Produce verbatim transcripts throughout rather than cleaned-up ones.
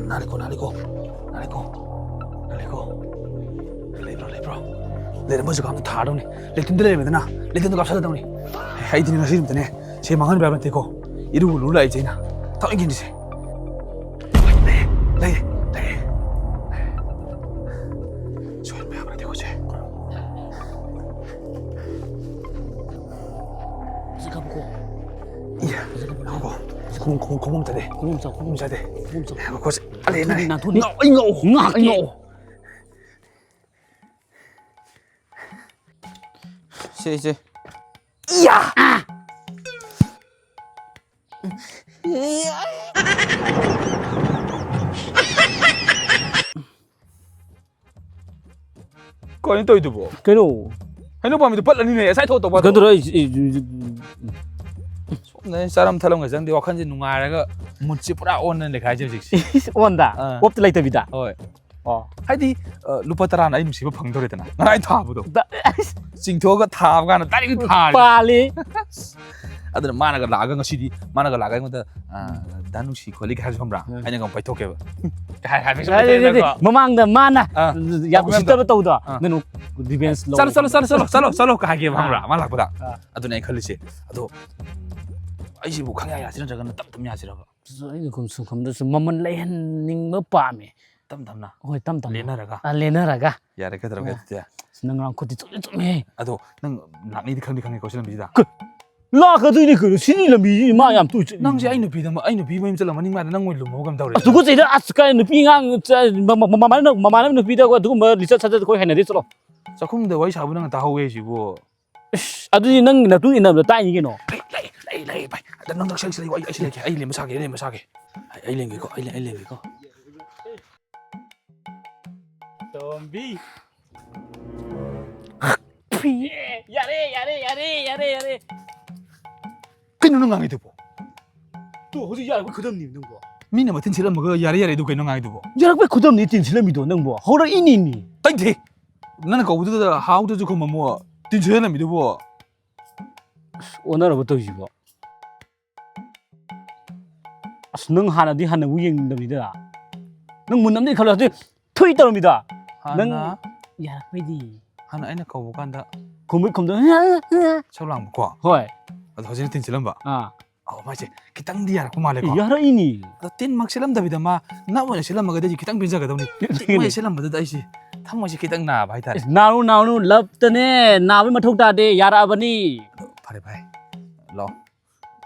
ꯅꯥꯂꯤꯀꯣ, ꯅꯥꯂꯤꯀꯣ, ꯅꯥꯂꯤꯀꯣ, ꯅꯥꯂꯤꯀꯣ꯫ ꯂꯩꯕ꯭ꯔꯣ, ꯂꯩꯕ꯭ꯔꯣ? ꯂꯩꯔꯝꯕ ꯖꯒꯥ ꯑꯝꯇ ꯊꯥꯔꯗꯧꯅꯤ꯫ ꯂꯩꯇꯨꯝꯗ ꯂꯩꯔꯝꯃꯦꯗꯅ, ꯂꯩꯇꯨꯝꯗ ꯀꯥꯞꯁꯜꯂꯗꯧꯅꯤ꯫ ꯑꯩꯗꯤꯅꯦ ꯉꯁꯤ ꯅꯨꯃꯤꯠꯇꯅꯦ ꯁꯦ ꯃꯥꯡꯍꯟꯕ ꯌꯥꯕ ꯅꯠꯇꯦꯀꯣ꯫ ꯏꯔꯨ ꯂꯨ ꯂꯥꯛꯏꯁꯦ ꯑꯩꯅ꯫ ꯊꯋꯥꯏ ꯀꯤꯅꯤꯁꯦ꯫ ꯂꯩ, ꯂꯩ, ꯂꯩ꯫ ꯁꯣꯏꯍꯟꯕ ꯌꯥꯕ ꯅꯠꯇꯦꯀꯣ ꯁꯦ꯫ ꯐꯖꯅ ꯀꯥꯞꯄꯨꯀꯣ꯫ ꯏꯌꯥ, ꯐꯖꯅ ꯀꯥꯞꯄꯨ꯫ ꯉꯥꯏꯈꯣꯀꯣ꯫ ꯈꯣꯡ, ꯈꯣꯡ, ꯈꯣꯡꯎꯞ ꯆꯥꯗꯦ꯫ ꯈꯣꯡꯎꯞ ꯆꯥꯎ, ꯈꯣꯡꯎꯞ ꯆꯥꯗꯦ꯫ ꯈꯣꯡꯎꯞ ꯆꯥꯎ꯫ ꯉꯥꯏꯈꯣꯀꯣ ꯁꯦ꯫ ꯑꯂꯦ, ꯅꯥꯊꯨꯅꯤ, ꯅꯥꯂꯦ꯫ ꯅꯥꯊꯨꯅꯤ꯫ ꯉꯥꯛꯑꯣ, ꯑꯩ ꯉꯥꯛꯑꯣ꯫ ꯉꯥꯛꯀꯦ꯫ ꯑꯩ ꯉꯥꯛꯑꯣ꯫ ꯁꯦ, ꯁꯦ꯫ ꯏꯌꯥ! ꯀꯩꯅꯣ ꯇꯧꯔꯤꯗꯨꯕꯣ? ꯀꯩꯅꯣ? ꯍꯩꯅꯧ ꯄꯥꯝꯕꯤꯗꯨ ꯄꯠꯂꯅꯤꯅꯦ, ꯉꯁꯥꯏ ꯊꯣꯛꯇꯧꯕ꯫ ꯀꯩꯅꯣ ꯇꯧꯔ ꯑꯩ, ꯑꯩ, ꯑꯩ, ꯁꯣꯝꯗ ꯑꯩ ꯆꯥꯔꯝ ꯊꯛꯂꯝꯒ ꯆꯪꯗꯦ, ꯋꯥꯈꯜꯁꯦ ꯅꯨꯡꯉꯥꯏꯔꯒ ꯃꯨꯠꯁꯦ ꯄꯨꯔꯥ ꯑꯣꯟꯅ ꯂꯩꯈꯥꯏꯁꯦ ꯍꯧꯖꯤꯛꯁꯦ꯫ ꯏꯁ, ꯑꯣꯟꯗ? ꯑꯥ꯫ ꯑꯣꯞꯇ ꯂꯩꯇꯕꯤꯗ? ꯍꯣꯏ꯫ ꯑꯣ꯫ ꯍꯥꯏꯗꯤ, ꯑ, ꯂꯨꯄꯥ ꯇꯔꯥꯅ ꯑꯩ ꯅꯨꯡꯁꯤꯕ ꯐꯪꯗꯧꯔꯦꯗꯅ꯫ ꯉꯔꯥꯡ ꯊꯥꯕꯗꯣ꯫ ꯆꯤꯡꯊꯣꯛꯑꯒ ꯊꯥꯕ ꯀꯥꯟꯗ ꯗꯥꯏꯔꯦꯛ ꯊꯥꯔꯦ꯫ ꯄꯥꯜꯂꯤ꯫ ꯑꯗꯨꯅ ꯃꯥꯅꯒ ꯂꯥꯛꯑꯒ ꯉꯁꯤꯗꯤ, ꯃꯥꯅꯒ ꯂꯥꯛꯑꯒ ꯑꯩꯉꯣꯟꯗ, ꯑ, "ꯗꯥ ꯅꯨꯡꯁꯤ ꯈꯣꯠꯂꯤ" ꯀꯥꯏ ꯍꯥꯏꯕꯁꯨ ꯈꯪꯕ꯭ꯔꯥ? ꯎꯝ꯫ ꯑꯩꯅꯒ ꯑꯃꯨꯛ ꯄꯥꯏꯊꯣꯛꯀꯦꯕ꯫ ꯀꯥꯏ ꯍꯥꯏꯕꯁꯨ ꯅꯠꯇꯦ, ꯅꯠꯇꯦ, ꯂꯩꯇꯦꯅꯀꯣ꯫ ꯃꯃꯥꯡꯗ ꯃꯥꯅ ꯑꯥ, ꯌꯥꯝ ꯇꯧꯕ ꯎꯁꯤꯠꯇꯕ ꯌꯥꯗ꯭ꯔꯣ? ꯇꯧꯗ꯭ꯔꯣ? ꯑꯥ꯫ ꯅꯪ revenge ꯂꯧ꯫ "ꯆꯠꯂꯣ, ꯆꯠꯂꯣ, ꯆꯠꯂꯣ, ꯆꯠꯂꯣ, ꯆꯠꯂꯣ, ꯆꯠꯂꯣ" ꯀꯥꯏ ꯍꯥꯏꯒꯦꯕ, ꯑꯥ꯫ ꯈꯪꯕ꯭ꯔꯥ? ꯃꯥ ꯂꯥꯛꯄꯗ꯫ ꯑꯥ꯫ ꯑꯗꯨꯅꯦ ꯑꯩ ꯈꯜꯂꯤꯁꯦ꯫ ꯑꯗꯣ ꯑꯩꯁꯤꯕꯨ ꯈꯪꯌꯥ ꯌꯥꯁꯤꯔ ꯅꯠꯇ꯭ꯔꯒꯅ ꯇꯞ ꯇꯞ ꯌꯥꯁꯤꯔꯕ? ꯑꯩꯅ ꯁꯨꯝ, ꯁꯨꯝ ꯈꯟꯕꯗꯁꯨ ꯃꯃꯜ ꯂꯩꯍꯟꯅꯤꯡꯕ ꯄꯥꯝꯃꯦ꯫ ꯇꯞ ꯇꯞꯅ꯫ ꯍꯣꯏ, ꯇꯞ ꯇꯞꯅ꯫ ꯂꯦꯟꯅꯔꯒ꯫ ꯑꯥ, ꯂꯦꯟꯅꯔꯒ꯫ ꯌꯥꯔꯦ, ꯀꯩꯗꯧꯔꯒꯦ ꯑꯥ꯫ ꯑꯗꯨꯗꯤ? ꯑꯁ, ꯅꯪ ꯉꯔꯥꯡ ꯈꯨꯠꯇꯤ ꯆꯨꯝꯗꯤ ꯆꯨꯝꯃꯦꯍꯦ꯫ ꯑꯗꯣ ꯅꯪ ꯂꯥꯛꯅꯤꯗꯤ ꯈꯪꯗꯤ ꯈꯪꯉꯦꯀꯣ ꯁꯤ ꯂꯝꯕꯤꯁꯤꯗ? ꯀ-, ꯂꯥꯛꯀꯗꯣꯏꯅꯤ ꯀꯩꯅꯣ, ꯁꯤꯒꯤ ꯂꯝꯕꯤꯁꯤ ꯃꯥ ꯌꯥꯝ ꯇꯣꯏ ꯆꯠꯂꯤ꯫ ꯅꯪꯁꯦ ꯑꯩ ꯅꯨꯄꯤꯗ, ꯑꯩ ꯅꯨꯄꯤ ꯃꯌꯨꯝ ꯆꯠꯂꯝꯃ ꯅꯤꯡ ꯃꯥꯗ ꯅꯪ ꯑꯣꯏꯅ ꯂꯨꯝꯃꯣ ꯀꯩꯅꯣ ꯇꯧꯔꯦ꯫ ꯑꯁ, ꯇꯨꯀꯠꯆꯩꯗ, ꯑꯁ, ꯀꯥꯏ ꯅꯨꯄꯤ ꯑꯉꯥꯡ ꯆ-, ꯃ-, ꯃ-, ꯃꯃꯥꯟꯅꯕ, ꯃꯃꯥꯟꯅꯕ ꯅꯨꯄꯤꯗ ꯑꯗꯨꯒꯨꯝꯕ ꯂꯤꯆꯠ ꯁꯥꯖꯠ ꯑꯩꯈꯣꯏ ꯍꯩꯅꯗꯦ, ꯆꯠꯂꯣ꯫ ꯆꯥꯛꯈꯨꯝꯗ ꯋꯥꯔꯤ ꯁꯥꯕ ꯅꯪꯅ ꯇꯥꯍꯧꯋꯦ ꯍꯥꯏꯁꯤꯕꯨ꯫ ꯏꯁ, ꯑꯗꯨꯗꯤ ꯅꯪ ꯅꯇꯨꯡ ꯏꯟꯅꯕꯗ ꯇꯥꯛꯏꯅꯤ ꯀꯩꯅꯣ꯫ ꯂꯩ, ꯂꯩ, ꯂꯩ, ꯂꯩ, ꯚꯥꯏ꯫ ꯑꯗ ꯅꯪ ꯅꯛꯁꯜꯂꯛꯏꯁꯤꯗ ꯑꯩ, ꯑꯩ ꯁꯤ ꯂꯩꯒꯦ, ꯑꯩ ꯂꯦꯝꯕ ꯁꯥꯒꯦ, ꯑꯩ ꯂꯦꯝꯕ ꯁꯥꯒꯦ꯫ ꯑꯩ, ꯑꯩ ꯂꯦꯝꯒꯦꯀꯣ, ꯑꯩ ꯂꯦꯝ-, ꯑꯩ ꯂꯦꯝꯒꯦꯀꯣ꯫ ꯇꯣꯝꯕꯤ꯫ ꯌꯥꯔꯦ, ꯌꯥꯔꯦ, ꯌꯥꯔꯦ, ꯌꯥꯔꯦ, ꯌꯥꯔꯦ꯫ ꯀꯩꯅꯣ ꯅꯪ ꯉꯥꯡꯉꯤꯗꯨꯕꯣ? ꯇꯨ, ꯍꯧꯖꯤꯛ ꯌꯥꯔꯛꯄꯩ ꯈꯨꯗꯝꯅꯤ ꯅꯪꯕꯣ꯫ ꯃꯤꯅ ꯃꯇꯤꯟ ꯁꯤꯠꯂꯝꯃꯒ ꯌꯥꯔꯦ, ꯌꯥꯔꯦ ꯑꯗꯨ ꯀꯩꯅꯣ ꯉꯥꯡꯉꯤꯗꯨꯕꯣ? ꯌꯥꯔꯛꯄꯩ ꯈꯨꯗꯝꯅꯤ ꯇꯤꯟ ꯁꯤꯠꯂꯝꯃꯤꯗꯣ ꯅꯪꯕꯣ꯫ ꯍꯧꯔꯛꯏꯅꯤꯅꯦ꯫ ꯇꯩꯗꯦ꯫ ꯅꯪꯅ ꯀꯧꯕꯗꯨꯗ ꯍꯥꯎꯗ꯭ꯔꯁꯨ ꯈꯨꯝꯃꯝꯃꯣ꯫ ꯇꯤꯟ ꯁꯤꯠꯍꯜꯂꯝꯃꯤꯗꯨꯕꯣ꯫ ꯑꯁ, ꯑꯣꯟꯅꯔꯕ ꯇꯧꯔꯤꯁꯤꯕꯣ? ꯑꯁ, ꯅꯪ ꯍꯥꯟꯅꯗꯤ ꯍꯟꯅꯕꯨ ꯌꯦꯡꯗꯕꯤꯗ꯫ ꯅꯪ ꯃꯨꯟꯅ ꯑꯝꯗꯤ ꯈꯜꯂꯣ, ꯍꯧꯖꯤꯛ ꯊꯨꯏ ꯇꯧꯔꯝꯃꯤꯗꯣ꯫ ꯅꯪ ꯍꯥꯟꯅ ꯌꯥꯔꯛꯄꯩꯗꯤ꯫ ꯍꯥꯟꯅ ꯑꯩꯅ ꯀꯧꯕ ꯀꯥꯟꯗ ꯈꯨꯝꯕꯩ ꯈꯨꯝꯗ꯫ ꯏꯁꯧ ꯂꯥꯡꯕꯀꯣ꯫ ꯍꯣꯏ꯫ ꯑꯗꯣ ꯍꯧꯖꯤꯛꯅ ꯇꯤꯟ ꯁꯤꯠꯂꯝꯕ꯫ ꯑꯥ꯫ ꯑꯧ, ꯃꯥꯏꯁꯦ ꯈꯤꯇꯪꯗꯤ ꯌꯥꯔꯛꯄ ꯃꯥꯜꯂꯦꯀꯣ꯫ ꯌꯥꯔꯛꯏꯅꯤ꯫ ꯑꯗꯣ ꯇꯤꯟꯃꯛ ꯁꯤꯠꯂꯝꯗꯕꯤꯗ ꯃꯥ ꯅꯞ ꯑꯣꯏꯅ ꯁꯤꯠꯂꯝꯃꯒꯗꯤ ꯑꯩꯁꯦ ꯈꯤꯇꯪ ꯄꯦꯟꯖꯒꯗꯧꯅꯤ꯫ ꯇꯤꯟ ꯑꯣꯏꯅ ꯁꯤꯠꯂꯝꯕꯗꯨꯗ ꯑꯩꯁꯦ ꯊꯃꯣꯏꯁꯦ ꯈꯤꯇꯪ ꯅꯥꯕ ꯍꯥꯏꯇꯥꯔꯦ꯫ ꯏꯁ, ꯅꯥꯎꯅꯨ, ꯅꯥꯎꯅꯨ, ꯂꯞꯇꯅꯦ ꯅꯥꯕꯩ ꯃꯊꯧ ꯇꯥꯗꯦ, ꯌꯥꯔꯛꯑꯕꯅꯤ꯫ ꯑꯗꯣ ꯐꯔꯦ ꯚꯥꯏ, ꯂꯥꯛꯑꯣ,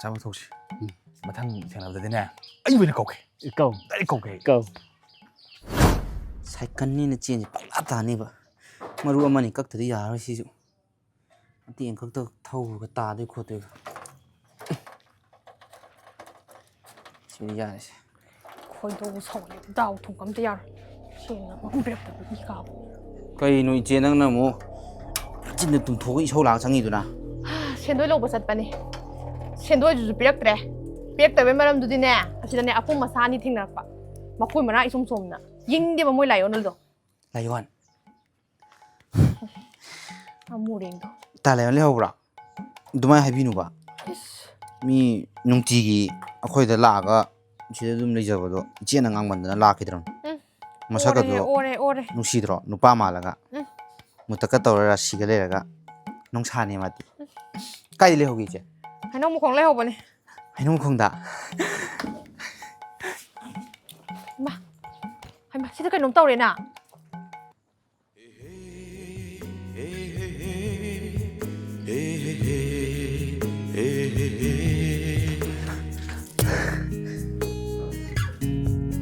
ꯆꯥꯕ ꯊꯣꯛꯁꯤ꯫ ꯎꯝ꯫ ꯃꯊꯪ ꯊꯦꯡꯅꯕꯗꯗꯤꯅꯦ ꯑꯩ ꯑꯣꯏꯅ ꯀꯧꯒꯦ꯫ ꯀꯧ꯫ ꯗꯥꯏꯔꯦꯛ ꯀꯧꯒꯦ꯫ ꯀꯧ꯫ ꯁꯥꯏꯀꯜꯅꯤꯅ ꯆꯦꯟꯁꯦ ꯄꯪꯇꯥ ꯇꯥꯅꯦꯕ꯫ ꯃꯔꯨ ꯑꯃꯅꯤ ꯀꯛꯇꯗꯤ ꯌꯥꯔꯔꯣꯏ ꯁꯤꯁꯨ꯫ ꯃꯇꯦꯛ ꯑꯃꯈꯛꯇ ꯊꯧꯔꯒ ꯇꯥꯗꯣꯏ ꯈꯣꯠꯇꯣꯏꯒ꯫ ꯁꯤꯗꯤ ꯌꯥꯔꯦꯁꯦ꯫ ꯈꯣꯏꯗꯧ ꯁꯥꯎꯒꯠꯂꯦ꯫ ꯗꯥꯎ ꯊꯨꯝꯒ ꯑꯝꯇ ꯌꯥꯔꯣꯏ꯫ ꯁꯦꯡꯅ ꯃꯍꯨꯝ ꯄꯤꯔꯛꯇꯕ ꯏ ꯀꯥꯕ꯫ ꯀꯩꯅꯣ ꯏꯆꯦ, ꯅꯪꯅ ꯑꯃꯨꯛ ꯆꯤꯟꯗ ꯇꯨꯝꯊꯣꯛꯑꯒ ꯏꯁꯧ ꯂꯥꯡ ꯆꯪꯉꯤꯗꯨꯅ? ꯁꯦꯟꯗꯣꯏ ꯂꯧꯕ ꯆꯠꯄꯅꯦ꯫ ꯁꯦꯟꯗꯣꯏꯗꯨꯁꯨ ꯄꯤꯔꯛꯇ꯭ꯔꯦ꯫ ꯄꯤꯔꯛꯇꯕꯩ ꯃꯔꯝꯗꯨꯗꯤꯅꯦ, ꯑꯁꯤꯗꯅꯦ ꯑꯄꯨꯝ ꯑꯁꯥ ꯑꯅꯤ ꯊꯦꯡꯅꯔꯛꯄ꯫ ꯃꯈꯣꯏ ꯃꯔꯥ ꯏꯆꯣꯝ ꯆꯣꯝꯅ꯫ ꯌꯦꯡꯅꯤꯡꯗꯦꯕ ꯃꯣꯏ ꯂꯥꯏꯑꯣꯟꯗꯣ꯫ ꯂꯥꯏꯑꯣꯟ꯫ ꯑꯃꯨꯔꯦꯡꯗꯣ꯫ ꯇꯥ ꯂꯥꯏꯑꯣꯟ ꯂꯩꯍꯧꯕ꯭ꯔꯥ? ꯑꯗꯨꯃꯥꯏꯅ ꯍꯥꯏꯕꯤꯅꯨꯕ꯫ ꯏꯁ꯫ ꯃꯤ ꯅꯨꯡꯇꯤꯒꯤ ꯑꯩꯈꯣꯏꯗ ꯂꯥꯛꯑꯒ ꯁꯤꯗ ꯑꯗꯨꯝ ꯂꯩꯖꯕꯗꯣ ꯏꯆꯦꯅ ꯉꯥꯡꯃꯟꯗꯅ ꯂꯥꯛꯈꯤꯗ꯭ꯔꯕꯅꯤ꯫ ꯎꯝ꯫ ꯃꯁꯛꯀꯗꯣ ꯑꯣꯔꯦꯍꯦ, ꯑꯣꯔꯦ, ꯑꯣꯔꯦ꯫ ꯅꯨꯡꯁꯤꯗ꯭ꯔꯣ? ꯅꯨꯄꯥ ꯃꯥꯜꯂꯒ꯫ ꯎꯝ꯫ ꯃꯨꯇꯛꯀ ꯇꯧꯔ ꯔꯥꯁꯤꯒ ꯂꯩꯔꯒ ꯅꯨꯡꯁꯥꯅꯦ ꯃꯥꯗꯤ꯫ ꯎꯝ꯫ ꯀꯥꯏꯗ ꯂꯩꯍꯧꯒꯦ ꯏꯆꯦ? ꯍꯩꯅꯧ ꯃꯈꯣꯡ ꯂꯩꯍꯧꯕꯅꯦ꯫ ꯍꯩꯅꯧ ꯃꯈꯣꯡꯗ? ꯏꯃꯥ, ꯍꯩꯃꯥ, ꯁꯤꯗ ꯀꯩꯅꯣꯝ ꯇꯧꯔꯦꯅ꯫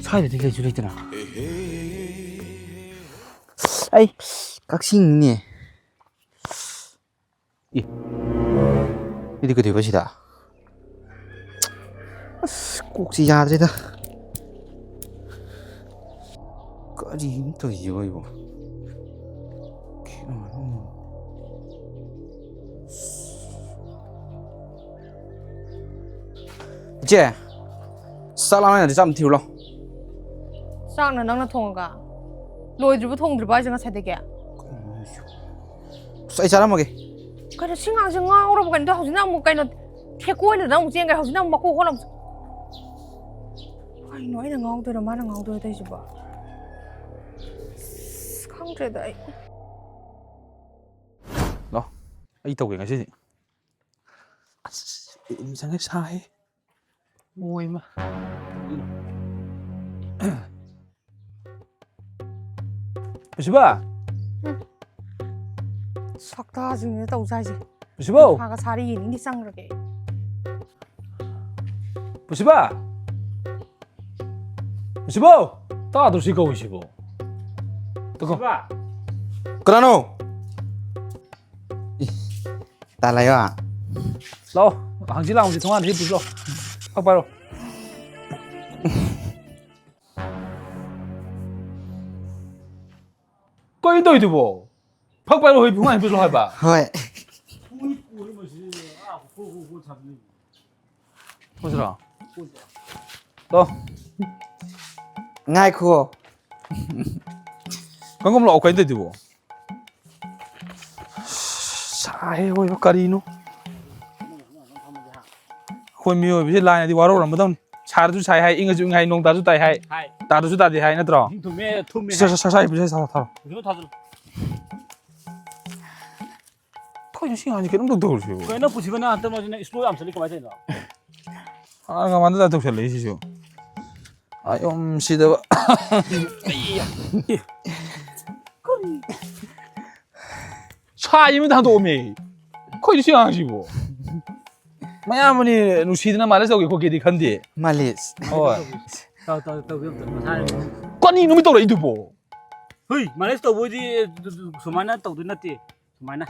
ꯁ꯭ꯋꯥꯏꯗꯗꯤ ꯂꯩꯁꯨ ꯂꯩꯇꯅ꯫ ꯑꯩ ꯀꯛꯆꯤꯡꯅꯤꯅꯦ꯫ ꯑꯦ, ꯑꯩꯗꯤ ꯀꯩꯗꯧꯕ ꯁꯤꯗ? ꯑꯁ, ꯀꯣꯛꯁꯤ ꯌꯥꯗ꯭ꯔꯦꯗ꯫ ꯀꯔꯤꯅꯣ ꯇꯧꯔꯤꯁꯤꯕꯣ ꯑꯩꯕꯣ? ꯏꯆꯦ, ꯆꯥꯛ ꯂꯥꯝꯃꯦ, ꯆꯥꯛ ꯑꯝ ꯊꯤꯔꯨ ꯂꯥꯎ꯫ ꯆꯥꯛꯅ ꯅꯪꯅ ꯊꯣꯡꯉꯒ? ꯂꯣꯏꯗ꯭ꯔꯤꯕꯣ ꯊꯣꯡꯗ꯭ꯔꯤꯕꯣ ꯍꯥꯏꯁꯦ ꯉꯁꯥꯏꯗꯒꯤ? ꯑꯁ, ꯑꯩ ꯆꯥꯔꯝꯃꯒꯦ꯫ ꯀꯩꯅꯣ, ꯁꯤ ꯉꯥꯡꯁꯦ ꯉꯥꯎꯔꯕ ꯀꯩꯅꯣ? ꯍꯧꯖꯤꯛꯅ ꯑꯃꯨꯛ ꯀꯩꯅꯣ, ꯊꯦꯛꯀꯣꯏꯅꯗꯅ ꯑꯃꯨꯛ ꯆꯦꯟꯈ꯭ꯔꯦ, ꯍꯧꯖꯤꯛꯅ ꯑꯃꯨꯛ ꯃꯀꯣꯛ ꯍꯣꯜꯂꯝ-, ꯀꯩꯅꯣ? ꯑꯩꯅ ꯉꯥꯎꯗꯣꯏꯔꯣ, ꯃꯥꯅ ꯉꯥꯎꯗꯣꯏꯔꯣ ꯇꯧꯔꯤꯁꯤꯕꯣ? ꯑꯁ, ꯈꯪꯗ꯭ꯔꯦꯗ ꯑꯩ꯫ ꯂꯥꯛꯑꯣ, ꯑꯩ ꯇꯧꯒꯦ ꯉꯁꯤꯗꯤ꯫ ꯑꯁ, ꯏꯔꯨꯝ ꯆꯪꯉꯦ, ꯁꯥꯏ꯫ ꯑꯣꯏꯃ꯫ ꯄꯨꯁꯤꯕꯥ! ꯁꯛꯇꯥꯁꯤꯡꯁꯤꯅ ꯇꯧ ꯆꯥꯏꯁꯦ꯫ ꯄꯨꯁꯤꯕꯧ! ꯁꯥꯒ ꯁꯥꯔꯤ ꯌꯦꯡꯅꯤꯡꯗꯤ ꯆꯪꯈ꯭ꯔꯒꯦ ꯑꯩ꯫ ꯄꯨꯁꯤꯕꯥ! ꯄꯨꯁꯤꯕꯧ! ꯇꯥꯗ꯭ꯔꯣ ꯁꯤ ꯀꯧꯏꯁꯤꯕꯣ? ꯇꯨꯀꯣ꯫ ꯄꯨꯁꯤꯕꯥ! ꯀꯅꯥꯅꯣ? ꯏ, ꯇꯥ ꯂꯩꯌꯣ꯫ ꯂꯥꯛꯑꯣ, ꯍꯪꯆꯤꯠ ꯂꯥꯡꯕꯁꯤ ꯊꯣꯡꯒꯥꯟꯗ ꯍꯤꯞꯄꯨꯁꯤ ꯂꯥꯛꯑꯣ꯫ ꯐꯛ ꯄꯥꯏꯔꯣ꯫ ꯀꯩꯅꯣ ꯇꯧꯔꯤꯗꯨꯕꯣ? ꯐꯛ ꯄꯥꯏꯔꯣ, ꯍꯣꯏ, ꯊꯣꯡꯒꯥꯟ ꯍꯤꯞꯄꯨꯁꯤ ꯂꯥꯛꯑꯣ ꯍꯥꯏꯕ꯫ ꯍꯣꯏ꯫ ꯄꯨꯁꯤꯔꯣ? ꯂꯥꯛꯑꯣ꯫ ꯉꯥꯏꯈꯣ꯫ ꯀꯪꯒꯨꯝ ꯂꯥꯛꯑꯣ, ꯀꯩꯅꯣ ꯇꯧꯔꯤꯗꯨꯕꯣ? ꯁꯥꯏꯍꯦ ꯑꯣꯏꯕ ꯀꯔꯤꯅꯣ? ꯑꯩꯈꯣꯏ ꯃꯤꯑꯣꯏꯕꯁꯤ ꯂꯥꯏꯅꯗꯤ ꯋꯥꯔꯧꯔꯝꯃꯗꯧꯅꯤ꯫ ꯁꯥꯔꯁꯨ ꯁꯥꯏ ꯍꯥꯏ, ꯏꯪꯉꯁꯨ ꯏꯪ ꯍꯥꯏ, ꯅꯣꯡ ꯇꯥꯔꯁꯨ ꯇꯥꯏ ꯍꯥꯏ, ꯍꯥꯏ꯫ ꯇꯥꯗ꯭ꯔꯁꯨ ꯇꯥꯗꯦ ꯍꯥꯏ, ꯅꯠꯇ꯭ꯔꯣ? ꯏꯁꯤꯡ ꯊꯨꯝꯃꯦ ꯊꯨꯝꯃꯦ ꯁꯥ- ꯍꯥꯏ꯫ ꯁꯥ- ꯁꯥ- ꯁꯥ- ꯁꯥ- ꯁꯥ- ꯊꯥꯔꯣ꯫ ꯀꯩꯅꯣ ꯊꯥꯖꯤꯜꯂꯨ꯫ ꯀꯩꯅꯣ ꯁꯤ ꯑꯉꯥꯡꯁꯤ ꯀꯩꯅꯣꯝ ꯇꯧ ꯇꯧꯔꯤꯁꯤꯕꯣ? ꯀꯩꯅꯣ ꯄꯨꯟꯁꯤꯕ ꯅꯪ ꯍꯟꯗꯛ ꯃꯔꯛꯁꯤ ꯅꯪ slow ꯌꯥꯝ ꯆꯠꯂꯤ ꯀꯃꯥꯏꯅ ꯇꯧꯔꯤꯅꯣ? ꯑꯉꯥꯡ ꯃꯥꯟꯗ ꯇꯧꯁꯜꯂꯛꯏ ꯁꯤꯁꯨ꯫ ꯑꯌꯨꯝ ꯁꯤꯗꯕ꯫ ꯁꯥ ꯑꯃꯗ ꯍꯟꯗꯣꯛꯑꯝꯃꯦ꯫ ꯀꯩꯅꯣ ꯁꯤ ꯑꯉꯥꯡꯁꯤꯕꯣ? ꯃꯌꯥꯝꯕꯅꯤ ꯅꯨꯡꯁꯤꯗꯅ ꯃꯥꯂꯤꯁ ꯇꯧꯒꯦ ꯈꯣꯠꯀꯦꯗꯤ ꯈꯟꯗꯦ꯫ ꯃꯥꯂꯤꯁ꯫ ꯍꯣꯏ꯫ ꯇꯧ ꯇꯧ ꯇꯧꯒꯦ ꯑꯝꯇ ꯃꯁꯥꯅ꯫ ꯀꯔꯤꯅꯣ ꯃꯤ ꯇꯧꯔꯛꯏꯗꯨꯕꯣ? ꯍꯨꯏ ꯃꯥꯂꯤꯁ ꯇꯧꯕꯣꯏꯗꯤ ꯁꯨꯃꯥꯏꯅ ꯇꯧꯗꯣꯏ ꯅꯠꯇꯦ꯫ ꯁꯨꯃꯥꯏꯅ꯫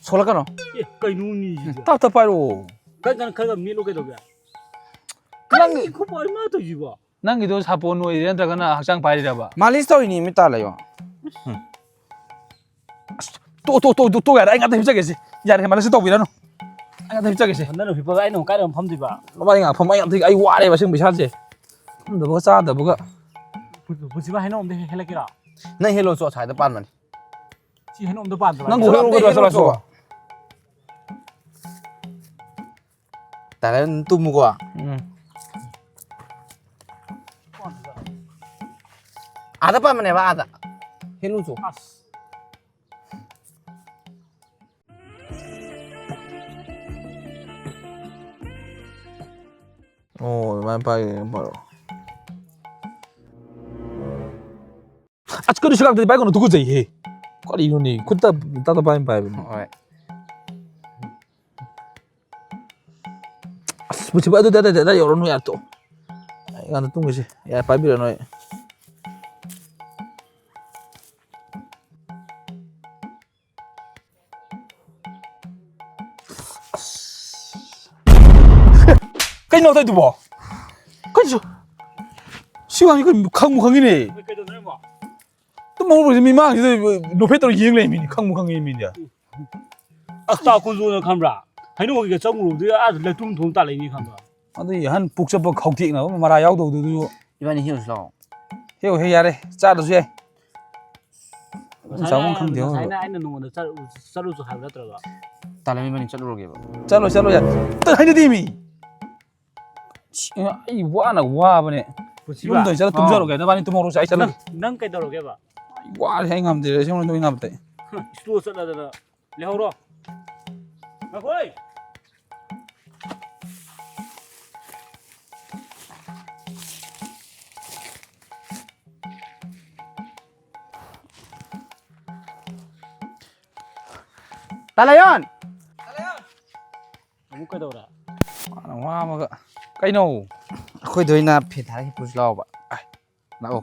ꯁꯣꯛꯂꯛꯀꯅꯣ꯫ ꯑꯦ ꯀꯩꯅꯣ ꯃꯤꯁꯤꯗꯤ꯫ ꯇꯞ ꯇꯞ ꯄꯥꯏꯔꯛꯑꯣ꯫ ꯀꯟ ꯀꯟ ꯈꯔ ꯈꯔ ꯃꯦꯠꯂꯣ ꯀꯩꯗꯧꯒꯦ? ꯅꯪ ꯀꯔꯤ ꯈꯨꯄꯥꯛ ꯏꯃꯥ ꯇꯧꯔꯤꯁꯤꯕꯣ? ꯅꯪꯒꯤꯗꯣ ꯁꯥꯄꯣꯟ ꯑꯣꯏꯔꯤꯔꯥ ꯅꯠꯇ꯭ꯔꯒꯅ ꯍꯛꯆꯥꯡ ꯄꯥꯏꯔꯤꯔꯕ? ꯃꯥꯂꯤꯁ ꯇꯧꯔꯤꯅꯤ ꯃꯤꯠ ꯇꯥ ꯂꯩꯌꯣ꯫ ꯇꯣ ꯇꯣ ꯇꯣ ꯇꯣ ꯇꯣ ꯌꯥꯔꯦ, ꯑꯩ ꯉꯥꯛꯇ ꯍꯤꯞꯆꯒꯦꯁꯦ꯫ ꯌꯥꯔꯦ, ꯃꯥꯂꯤꯁ ꯇꯧꯕꯤꯔꯅꯨ꯫ ꯑꯩ ꯉꯥꯛꯇ ꯍꯤꯞꯆꯒꯦꯁꯦ꯫ ꯅꯪꯅ ꯍꯤꯞꯄꯒ ꯑꯩꯅ ꯑꯃꯨꯛ ꯀꯥꯏꯗ ꯑꯃꯨꯛ ꯐꯝꯗꯣꯏꯕ? ꯃꯕꯥꯅꯤ ꯉꯥꯛ ꯐꯝ, ꯑꯩ ꯉꯥꯛꯇ ꯍꯤꯞ-, ꯑꯩ ꯋꯥꯔꯦꯕ ꯑꯁꯦꯡꯕ ꯏꯁꯥꯁꯦ꯫ ꯐꯝꯗꯕꯒ ꯆꯥꯗꯕꯒ꯫ ꯄꯨꯟꯁꯤꯕ ꯍꯩꯅꯧ ꯑꯝꯗ ꯍꯦꯛ ꯍꯦꯜꯂꯛꯀꯦꯔꯣ? ꯅꯪ ꯍꯦꯜꯂꯣ ꯆꯣ, ꯑꯁ꯭ꯋꯥꯏꯗ ꯄꯥꯟꯕꯅꯤ꯫ ꯁꯤ ꯍꯩꯅꯧ ꯑꯝꯗ ꯄꯥꯟꯗ꯭ꯔꯣ? ꯅꯪ ꯍꯦꯜꯂꯣ, ꯍꯦꯜꯂꯣ, ꯍꯦꯜꯂꯣ, ꯍꯦꯜꯂꯣ꯫ ꯇꯥꯔꯦ, ꯅꯪ ꯇꯨꯝꯃꯨꯀꯣ꯫ ꯎꯝ꯫ ꯑꯥꯗ ꯄꯥꯟꯕꯅꯦꯕ, ꯑꯥꯗ꯫ ꯍꯦꯟꯂꯨꯆꯣ꯫ ꯑꯁ꯫ ꯑꯣ, ꯑꯗꯨꯃꯥꯏꯅ ꯄꯥꯏꯒꯗꯕꯅꯤ, ꯄꯥꯏꯔꯣ꯫ ꯑꯁ, ꯀꯩꯅꯣ, ꯁꯤ ꯉꯥꯛꯇꯗꯤ ꯄꯥꯏꯒꯅꯨ, ꯇꯨꯀꯠꯆꯩꯍꯦ꯫ ꯀꯔꯤꯅꯣꯅꯦ? ꯈꯨꯠꯇ ꯇꯞꯅ ꯄꯥꯏ ꯄꯥꯏꯕꯅꯤ꯫ ꯍꯣꯏ꯫ ꯑꯁ, ꯃꯨꯊꯤ ꯚꯥꯏ, ꯑꯗꯨꯗꯤ ꯑꯗꯥꯏꯗ, ꯑꯗꯥꯏ ꯌꯧꯔꯅꯨ, ꯌꯥꯔꯦ, ꯇꯣꯛꯑꯣ꯫ ꯑꯩ ꯉꯥꯛꯇ ꯇꯨꯝꯒꯤꯁꯤ꯫ ꯌꯥꯔꯦ, ꯄꯥꯏꯕꯤꯔꯅꯨ ꯑꯩ꯫ ꯀꯩꯅꯣ ꯇꯧꯗꯨꯕꯣ? ꯀꯩꯅꯣ? ꯁꯤ ꯋꯥꯅꯤ ꯀꯩꯅꯣ, ꯈꯪꯕꯨ ꯈꯪꯉꯤꯅꯦ꯫ ꯀꯩꯗꯧꯅꯣ ꯅꯪꯕꯣ? ꯇꯨꯝ ꯍꯧꯒꯠꯂꯛꯄꯁꯦ ꯃꯤꯃꯥꯡꯁꯤꯗ ꯅꯣꯛꯐꯦꯠ ꯇꯧꯔ ꯌꯦꯡ ꯂꯩꯔꯝꯃꯤꯅꯦ, ꯈꯪꯕꯨ ꯈꯪꯉꯤ ꯃꯤꯅꯦ꯫ ꯑꯁ, ꯇꯥ ꯀꯨꯟꯖꯣꯅ ꯈꯪꯕ꯭ꯔꯥ? ꯍꯩꯅꯧ ꯃꯈꯣꯡꯗ ꯆꯪꯉꯨꯕꯗꯨꯗ ꯑꯥ ꯂꯩꯇꯨꯝ ꯊꯣꯡ ꯇꯥ ꯂꯩꯅꯤ ꯈꯪꯕ꯭ꯔꯥ? ꯑꯗꯨꯏ ꯑꯍꯟ ꯄꯨꯛ ꯆꯠꯄ ꯈꯧꯇꯦꯛꯅꯕ ꯃꯔꯥ ꯌꯥꯎꯗꯧꯗꯨꯁꯨ꯫ ꯏꯕꯥꯅꯤ ꯍꯦꯛꯎꯁꯤ ꯂꯥꯛꯑꯣ꯫ ꯍꯦꯛꯎ ꯍꯦꯛ ꯌꯥꯔꯦ, ꯆꯥꯗ꯭ꯔꯁꯨ ꯌꯥꯏ꯫ ꯉꯁꯥꯏꯅ, ꯆꯥꯐꯝ ꯈꯪꯗꯦ, ꯉꯁꯥꯏꯅ ꯍꯣꯏ꯫ ꯑꯩꯅ ꯅꯉꯣꯟꯗ ꯆꯠꯂꯨ-, ꯆꯠꯂꯨꯁꯨ ꯍꯥꯏꯕ ꯅꯠꯇ꯭ꯔꯕ? ꯇꯥꯂꯦ, ꯏꯕꯥꯅꯤ ꯆꯠꯂꯨꯔꯒꯦꯕ꯫ ꯆꯠꯂꯣ, ꯆꯠꯂꯣ, ꯌꯥꯔꯦ꯫ ꯑꯝꯇ ꯍꯥꯏꯅꯗꯦ ꯃꯤ꯫ ꯁꯤ, ꯑꯩ ꯋꯥꯅ ꯋꯥꯕꯅꯦ꯫ ꯄꯨꯟꯁꯤꯕ? ꯌꯨꯝꯗ ꯑꯣꯏꯅ ꯆꯠꯂ ꯇꯨꯝꯖꯔꯨꯒꯦ꯫ ꯑꯥ꯫ ꯅꯕꯥꯅꯤ ꯇꯨꯝꯍꯧꯔꯣꯁꯦ, ꯑꯩ ꯆꯠꯂꯒꯦ꯫ ꯅꯪ, ꯅꯪ ꯀꯩꯗꯧꯔꯒꯦꯕ? ꯑꯩ ꯋꯥꯔꯦ, ꯑꯩ ꯉꯝꯗ꯭ꯔꯦ, ꯑꯁꯦꯡꯕ ꯑꯩ ꯉꯝꯗ꯭ꯔꯦ꯫ ꯍꯨꯝ, slow ꯆꯠꯂꯗꯅ ꯂꯩꯍꯧꯔꯣ꯫ ꯉꯥꯏꯈꯣꯍꯦ! ꯇꯥꯂꯥꯌꯣꯟ! ꯑꯃꯨꯛ ꯀꯩꯗꯧꯔꯦ? ꯋꯥꯅ ꯋꯥꯕꯒ꯫ ꯀꯩꯅꯣ? ꯑꯩꯈꯣꯏꯗ ꯑꯣꯏꯅ ꯐꯦꯟ ꯊꯥꯔꯒ ꯍꯤꯞꯄꯨꯁꯤ ꯂꯥꯛꯑꯣꯕ꯫ ꯑꯥꯏ, ꯂꯥꯛꯑꯣ꯫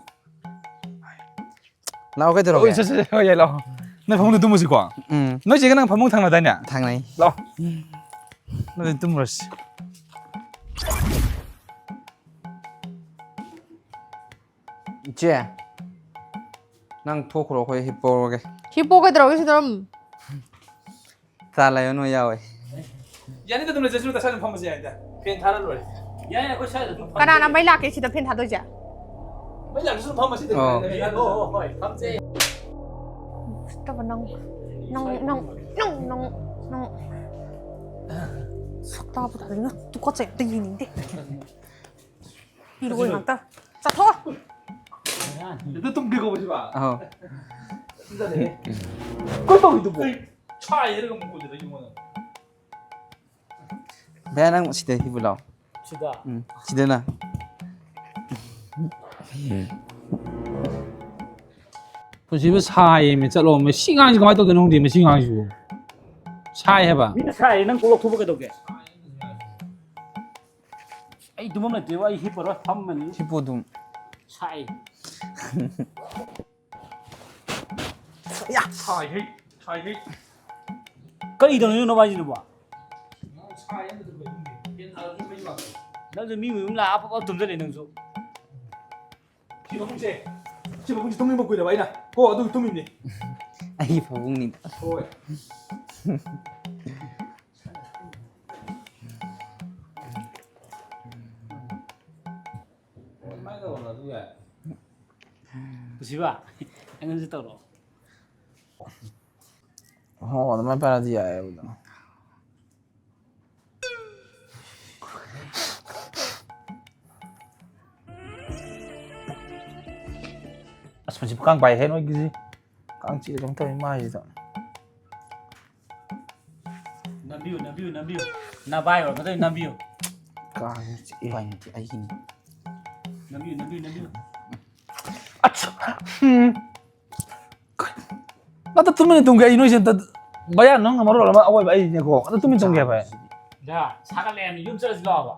ꯂꯥꯛꯑꯣ, ꯀꯩꯗꯧꯔꯒꯦ? ꯍꯣꯏ, ꯆꯠꯁꯦ, ꯍꯣꯏ, ꯌꯥꯏ, ꯂꯥꯛꯑꯣ꯫ ꯅꯣꯏ ꯐꯃꯨꯡꯗ ꯇꯨꯝꯃꯁꯤꯀꯣ? ꯎꯝ꯫ ꯅꯣꯏ ꯆꯦꯒ ꯅꯪ ꯐꯃꯨꯡ ꯊꯪꯅꯗꯥꯏꯅꯦ? ꯊꯪꯅꯩ꯫ ꯂꯥꯛꯑꯣ꯫ ꯅꯣꯏ ꯇꯨꯝꯃꯨꯔꯁꯤ꯫ ꯏꯆꯦ, ꯅꯪ ꯊꯣꯛꯈ꯭ꯔꯣ, ꯑꯩꯈꯣꯏ ꯍꯤꯞꯄꯧꯔꯒꯦ꯫ ꯍꯤꯞꯄꯣ, ꯀꯩꯗꯧꯔꯒꯦ ꯁꯤꯗ ꯑꯗꯨꯝ? ꯇꯥꯂꯥꯌꯣꯟ ꯍꯣꯏ ꯌꯥꯎꯋꯦ꯫ ꯌꯥꯅꯤꯗ, ꯑꯗꯨꯝ ꯂꯩꯖꯁꯅꯨ, ꯇꯁꯥ ꯑꯗꯨꯝ ꯐꯝꯃꯁꯨ ꯌꯥꯏꯗ꯫ ꯐꯦꯟ ꯊꯥꯔ ꯂꯣꯏꯔꯦ꯫ ꯌꯥꯏ, ꯑꯩꯈꯣꯏ ꯁ꯭ꯋꯥꯏꯗ ꯑꯗꯨꯝ ꯐꯝꯃꯁꯨ ꯀꯅꯥꯅ ꯌꯥꯏ꯫ ꯃꯩ ꯂꯥꯛꯀꯦ ꯁꯤꯗ ꯐꯦꯟ ꯊꯥꯗꯣꯏꯁꯦ? ꯃꯩ ꯂꯥꯛꯇ꯭ꯔꯁꯨ ꯑꯗꯨꯝ ꯐꯝꯃꯁꯤꯗ꯫ ꯑꯣ꯫ ꯍꯣꯏ, ꯍꯣꯏ, ꯍꯣꯏ, ꯐꯝꯁꯦ꯫ ꯎꯁꯤꯠꯇꯕ ꯅꯪ, ꯅꯪ, ꯅꯪ, ꯅꯪ, ꯅꯪ, ꯅꯪ꯫ ꯁꯛꯇꯥꯕꯨ ꯇꯥꯗꯅ ꯇꯨꯀꯠꯆꯩ, ꯑꯝꯇ ꯌꯦꯡꯅꯤꯡꯗꯦ꯫ ꯏꯔꯣꯏ ꯉꯥꯛꯇ꯫ ꯆꯠꯊꯣꯛꯑꯣ꯫ ꯍꯦꯛꯇ ꯇꯨꯝꯒꯦ ꯀꯧꯕꯁꯤꯕ? ꯑꯧ꯫ ꯁꯤꯗꯅꯦ꯫ ꯀꯩ ꯇꯧꯔꯤꯗꯨꯕꯣ? ꯑꯩ ꯁꯥꯏ ꯍꯥꯏꯔꯒ ꯑꯃꯨꯛ ꯀꯣꯏꯗꯅ ꯑꯩꯉꯣꯟꯗ꯫ ꯚꯥꯏ, ꯅꯪ ꯁꯤꯗ ꯍꯤꯞꯄꯨ ꯂꯥꯎ꯫ ꯁꯤꯗ? ꯎꯝ, ꯁꯤꯗꯅ꯫ ꯄꯨꯟꯁꯤꯕꯨ ꯁꯥꯏꯌꯦꯃꯤ, ꯆꯠꯂꯣꯃꯤ꯫ ꯁꯤ ꯉꯥꯡꯁꯤ ꯀꯃꯥꯏꯅ ꯇꯧꯗꯣꯏꯅꯣ ꯈꯪꯗꯦ, ꯃꯁꯤ ꯉꯥꯡꯁꯤꯕꯨ꯫ ꯁꯥꯏ ꯍꯥꯏꯕ꯫ ꯃꯤꯅ ꯁꯥꯏꯌꯦ, ꯅꯪ ꯀꯣꯛ ꯂꯧꯊꯣꯛꯄ ꯀꯩꯗꯧꯒꯦ? ꯑꯩ ꯇꯨꯝꯐꯝ ꯂꯩꯇꯦꯕ, ꯑꯩ ꯍꯤꯞꯄꯔꯣꯏ, ꯐꯝꯃꯅꯤ꯫ ꯍꯤꯞꯄꯨ ꯑꯗꯨꯝ꯫ ꯁꯥꯏ꯫ ꯌꯥ! ꯁꯥꯏ ꯍꯩ, ꯁꯥꯏ ꯍꯩ꯫ ꯀꯔꯤ ꯇꯧꯔꯤꯅꯣ ꯅꯕꯥꯏꯁꯤꯅꯕꯣ? ꯁꯥꯏ ꯍꯥꯏꯕꯗꯨ ꯀꯩꯅꯣꯅꯦ, ꯐꯦꯟ ꯊꯥꯔꯁꯨ ꯃꯩ ꯂꯥꯛꯇꯦ꯫ ꯅꯪꯁꯨ ꯃꯤ ꯃꯌꯨꯝ ꯂꯥꯛꯑ ꯐꯠ ꯐꯠ ꯇꯨꯝꯁꯤꯜꯂꯦ ꯅꯪꯁꯨ꯫ ꯁꯤ ꯐꯃꯨꯡꯁꯦ, ꯁꯤ ꯐꯃꯨꯡꯁꯦ ꯇꯨꯝꯅꯤꯡꯕ ꯀꯨꯏꯔꯕ ꯑꯩꯅ꯫ ꯀꯣ, ꯑꯗꯨꯒꯤ ꯇꯨꯝꯃꯤꯕꯅꯤ꯫ ꯑꯩꯒꯤ ꯐꯃꯨꯡꯅꯤ꯫ ꯍꯣꯏ꯫ ꯑꯗꯨꯃꯥꯏꯅ ꯇꯧꯔꯣ, ꯑꯗꯨ ꯌꯥꯏ꯫ ꯄꯨꯟꯁꯤꯕ, ꯑꯩꯉꯣꯟꯗꯁꯨ ꯇꯧꯔꯛꯑꯣ꯫ ꯍꯣ, ꯑꯗꯨꯃꯥꯏꯅ ꯄꯥꯏꯔꯗꯤ ꯌꯥꯏꯌꯦꯕ ꯑꯗꯣ꯫ ꯑꯁ, ꯃꯁꯤ ꯀꯥꯡ ꯄꯥꯏꯍꯦ ꯅꯣꯏꯒꯤꯁꯤ꯫ ꯀꯥꯡ ꯆꯤꯛꯑꯦ ꯀꯩꯅꯣ ꯇꯧꯋꯤ ꯃꯥꯏꯁꯤꯗ꯫ ꯅꯝꯕꯤꯌꯨ, ꯅꯝꯕꯤꯌꯨ, ꯅꯝꯕꯤꯌꯨ꯫ ꯅꯕꯥꯏ ꯑꯣꯏꯔꯝꯒꯗꯣꯏ, ꯅꯝꯕꯤꯌꯨ꯫ ꯀꯥꯡ ꯆꯤꯛꯑꯦ꯫ ꯎꯄꯥꯏ ꯂꯩꯇꯦ, ꯑꯩꯒꯤꯅꯤ꯫ ꯅꯝꯕꯤꯌꯨ, ꯅꯝꯕꯤꯌꯨ, ꯅꯝꯕꯤꯌꯨ꯫ ꯑꯠꯁ! ꯎꯝ꯫ ꯅꯠꯇ ꯇꯨꯃꯤꯟꯅ ꯇꯨꯝꯒꯦ ꯑꯩ ꯅꯣꯏꯁꯦ ꯑꯝꯇ ꯕꯌꯥ ꯅꯪꯅ ꯃꯔꯣꯜ ꯑꯃ ꯑꯋꯣꯏꯕ ꯑꯩꯅꯦꯀꯣ꯫ ꯑꯗ ꯇꯨꯃꯤꯟ ꯇꯨꯝꯒꯦ ꯚꯥꯏ꯫ ꯌꯥ, ꯁꯥꯒꯠꯂꯛꯑꯦ, ꯌꯨꯝ ꯆꯠꯂꯁꯤ ꯂꯥꯛꯑꯣꯕ꯫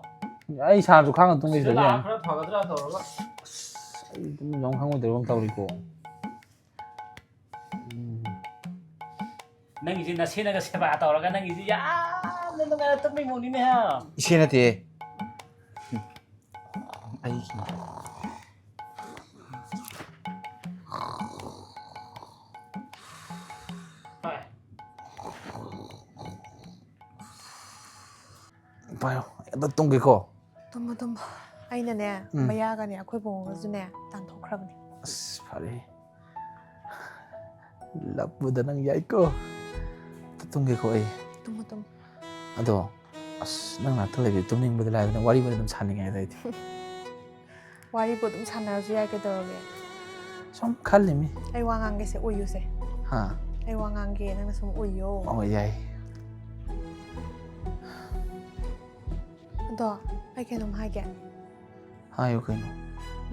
ꯑꯩ ꯁꯥꯔꯁꯨ ꯈꯥꯡꯉ ꯇꯨꯝꯒꯦ ꯁꯤꯗ ꯁꯤꯗꯗꯤ ꯂꯥꯛꯑ ꯌꯥꯅꯤ꯫ ꯈꯔ ꯐꯒꯗ꯭ꯔꯥ ꯇꯧꯔꯒ꯫ ꯑꯁ, ꯑꯩ ꯇꯨꯃꯤꯟ ꯂꯥꯎ ꯈꯪꯉꯣꯏꯗꯕ ꯑꯃ ꯇꯧꯔꯤꯀꯣ꯫ ꯎꯝ꯫ ꯅꯪꯒꯤꯁꯤ ꯅꯁꯦꯅꯒ ꯁꯦꯕꯥ ꯇꯧꯔꯒ ꯅꯪꯒꯤꯁꯤ ꯌꯥꯝꯅ ꯅꯨꯡꯉꯥꯏꯅ ꯇꯨꯝꯕꯩ ꯃꯑꯣꯡꯅꯤꯅꯦ, ꯍꯥ? ꯏꯁꯦ ꯅꯠꯇꯦ꯫ ꯑꯩꯒꯤ꯫ ꯄꯥꯏꯌꯣ, ꯑꯗꯨ ꯇꯨꯝꯒꯦꯀꯣ꯫ ꯇꯨꯝꯃꯣ, ꯇꯨꯝꯃꯣ꯫ ꯑꯩꯅꯅꯦ, ꯎꯝ꯫ ꯃꯌꯥꯒꯅꯦ, ꯑꯩꯈꯣꯏ ꯕꯨꯡꯉꯣꯒꯁꯨꯅꯦ, ꯇꯥꯟꯊꯣꯛꯈ꯭ꯔꯕꯅꯦ꯫ ꯑꯁ, ꯐꯔꯦ꯫ ꯂꯞꯄꯨꯗ ꯅꯪ ꯌꯥꯏꯀꯣ꯫ ꯇꯨꯝꯒꯦꯀꯣ ꯑꯩ꯫ ꯇꯨꯝꯃꯣ, ꯇꯨꯝꯃꯣ꯫ ꯑꯗꯣ, ꯑꯁ, ꯅꯪ ꯅꯥꯛꯇ ꯂꯩꯕꯗꯤ ꯇꯨꯝꯅꯤꯡꯕꯗꯤ ꯂꯥꯏꯔꯗꯅ ꯋꯥꯔꯤꯕꯨꯗꯤ ꯑꯗꯨꯝ ꯁꯥꯅꯤꯡꯉꯦ ꯑꯗꯩꯗꯤ꯫ ꯋꯥꯔꯤꯕꯨ ꯑꯗꯨꯝ ꯁꯥꯟꯅꯔꯁꯨ ꯌꯥꯏ, ꯀꯩꯗꯧꯔꯒꯦ? ꯁꯨꯝ ꯈꯜꯂꯤꯃꯤ꯫ ꯑꯩ ꯋꯥ ꯉꯥꯡꯒꯦꯁꯦ, ꯎꯏꯌꯨꯁꯦ꯫ ꯍꯥ? ꯑꯩ ꯋꯥ ꯉꯥꯡꯒꯦ, ꯅꯪꯅ ꯁꯨꯝ ꯎꯏꯌꯣ꯫ ꯑꯣ, ꯌꯥꯏ꯫ ꯑꯗꯣ ꯑꯩ ꯀꯩꯅꯣꯝ ꯍꯥꯏꯒꯦ꯫ ꯍꯥꯏꯌꯨ ꯀꯩꯅꯣ꯫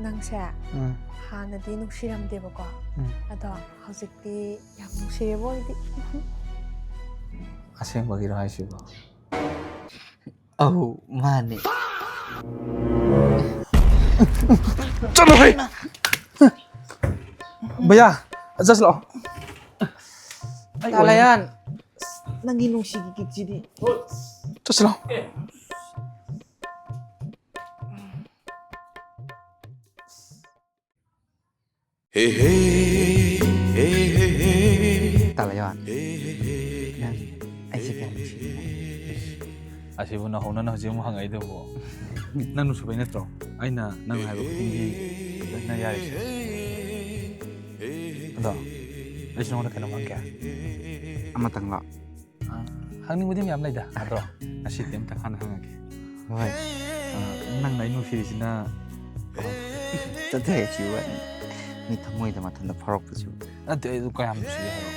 ꯅꯪꯁꯦ ꯎꯝ꯫ ꯍꯥꯟꯅꯗꯤ ꯅꯨꯡꯁꯤꯔꯝꯗꯦꯕꯀꯣ꯫ ꯎꯝ꯫ ꯑꯗꯣ ꯍꯧꯖꯤꯛꯇꯤ ꯌꯥꯝ ꯅꯨꯡꯁꯤꯔꯦꯕꯣ ꯑꯩꯗꯤ꯫ ꯑꯁꯦꯡꯕꯒꯤꯔꯣ ꯍꯥꯏꯁꯤꯕꯣ? ꯑꯧ, ꯃꯥꯅꯦ꯫ ꯆꯠꯂꯣꯍꯦ! ꯚꯩꯌꯥ, ꯆꯠꯁꯤ ꯂꯥꯛꯑꯣ꯫ ꯇꯥꯂꯥꯌꯥꯟ, ꯅꯪꯒꯤ ꯅꯨꯡꯁꯤꯒꯤ ꯀꯤꯛꯁꯤꯗꯤ꯫ ꯆꯠꯁꯤ ꯂꯥꯛꯑꯣ꯫ ꯇꯥꯂꯥꯌꯥꯟ, ꯅꯪ ꯑꯩꯁꯦ ꯀꯌꯥꯝ ꯅꯨꯡꯁꯤꯒꯦ? ꯑꯁꯤꯕꯨ ꯅꯧꯍꯧꯅꯅ ꯍꯧꯖꯤꯛ ꯑꯃꯨꯛ ꯍꯪꯉꯛꯏꯗꯨꯕꯨ? ꯅꯪ ꯅꯨꯡꯁꯤꯕꯩ ꯅꯠꯇ꯭ꯔꯣ ꯑꯩꯅ ꯅꯪ ꯍꯥꯏꯕ ꯈꯨꯗꯤꯡꯒꯤ ꯂꯣꯏꯅ ꯌꯥꯔꯤꯁꯦ? ꯑꯗꯣ ꯑꯩꯁꯨ ꯅꯉꯣꯟꯗ ꯀꯩꯅꯣꯝ ꯍꯪꯒꯦ꯫ ꯑꯃꯇꯪꯂꯣ? ꯑꯥ, ꯍꯪꯅꯤꯡꯕꯗꯤ ꯃꯌꯥꯝ ꯂꯩꯗ, ꯑꯗꯣ ꯉꯁꯤꯗꯤ ꯑꯝꯇ ꯍꯥꯟꯅ ꯍꯪꯉꯒꯦ꯫ ꯍꯣꯏ꯫ ꯑꯥ, ꯅꯪꯅ ꯑꯩ ꯅꯨꯡꯁꯤꯔꯤꯁꯤꯅ ꯀꯃꯥꯏꯅ? ꯆꯠꯊꯔꯛꯈꯤꯕ ꯋꯥꯅꯤ꯫ ꯃꯤ ꯊꯃꯣꯏꯗ ꯃꯊꯟꯇ ꯐꯥꯎꯔꯛꯄꯁꯤꯕꯨ꯫ ꯅꯠꯇꯦ, ꯑꯩ ꯑꯗꯨ ꯀꯌꯥꯝ ꯅꯨꯡꯁꯤꯒꯦ ꯍꯥꯏꯔꯣ?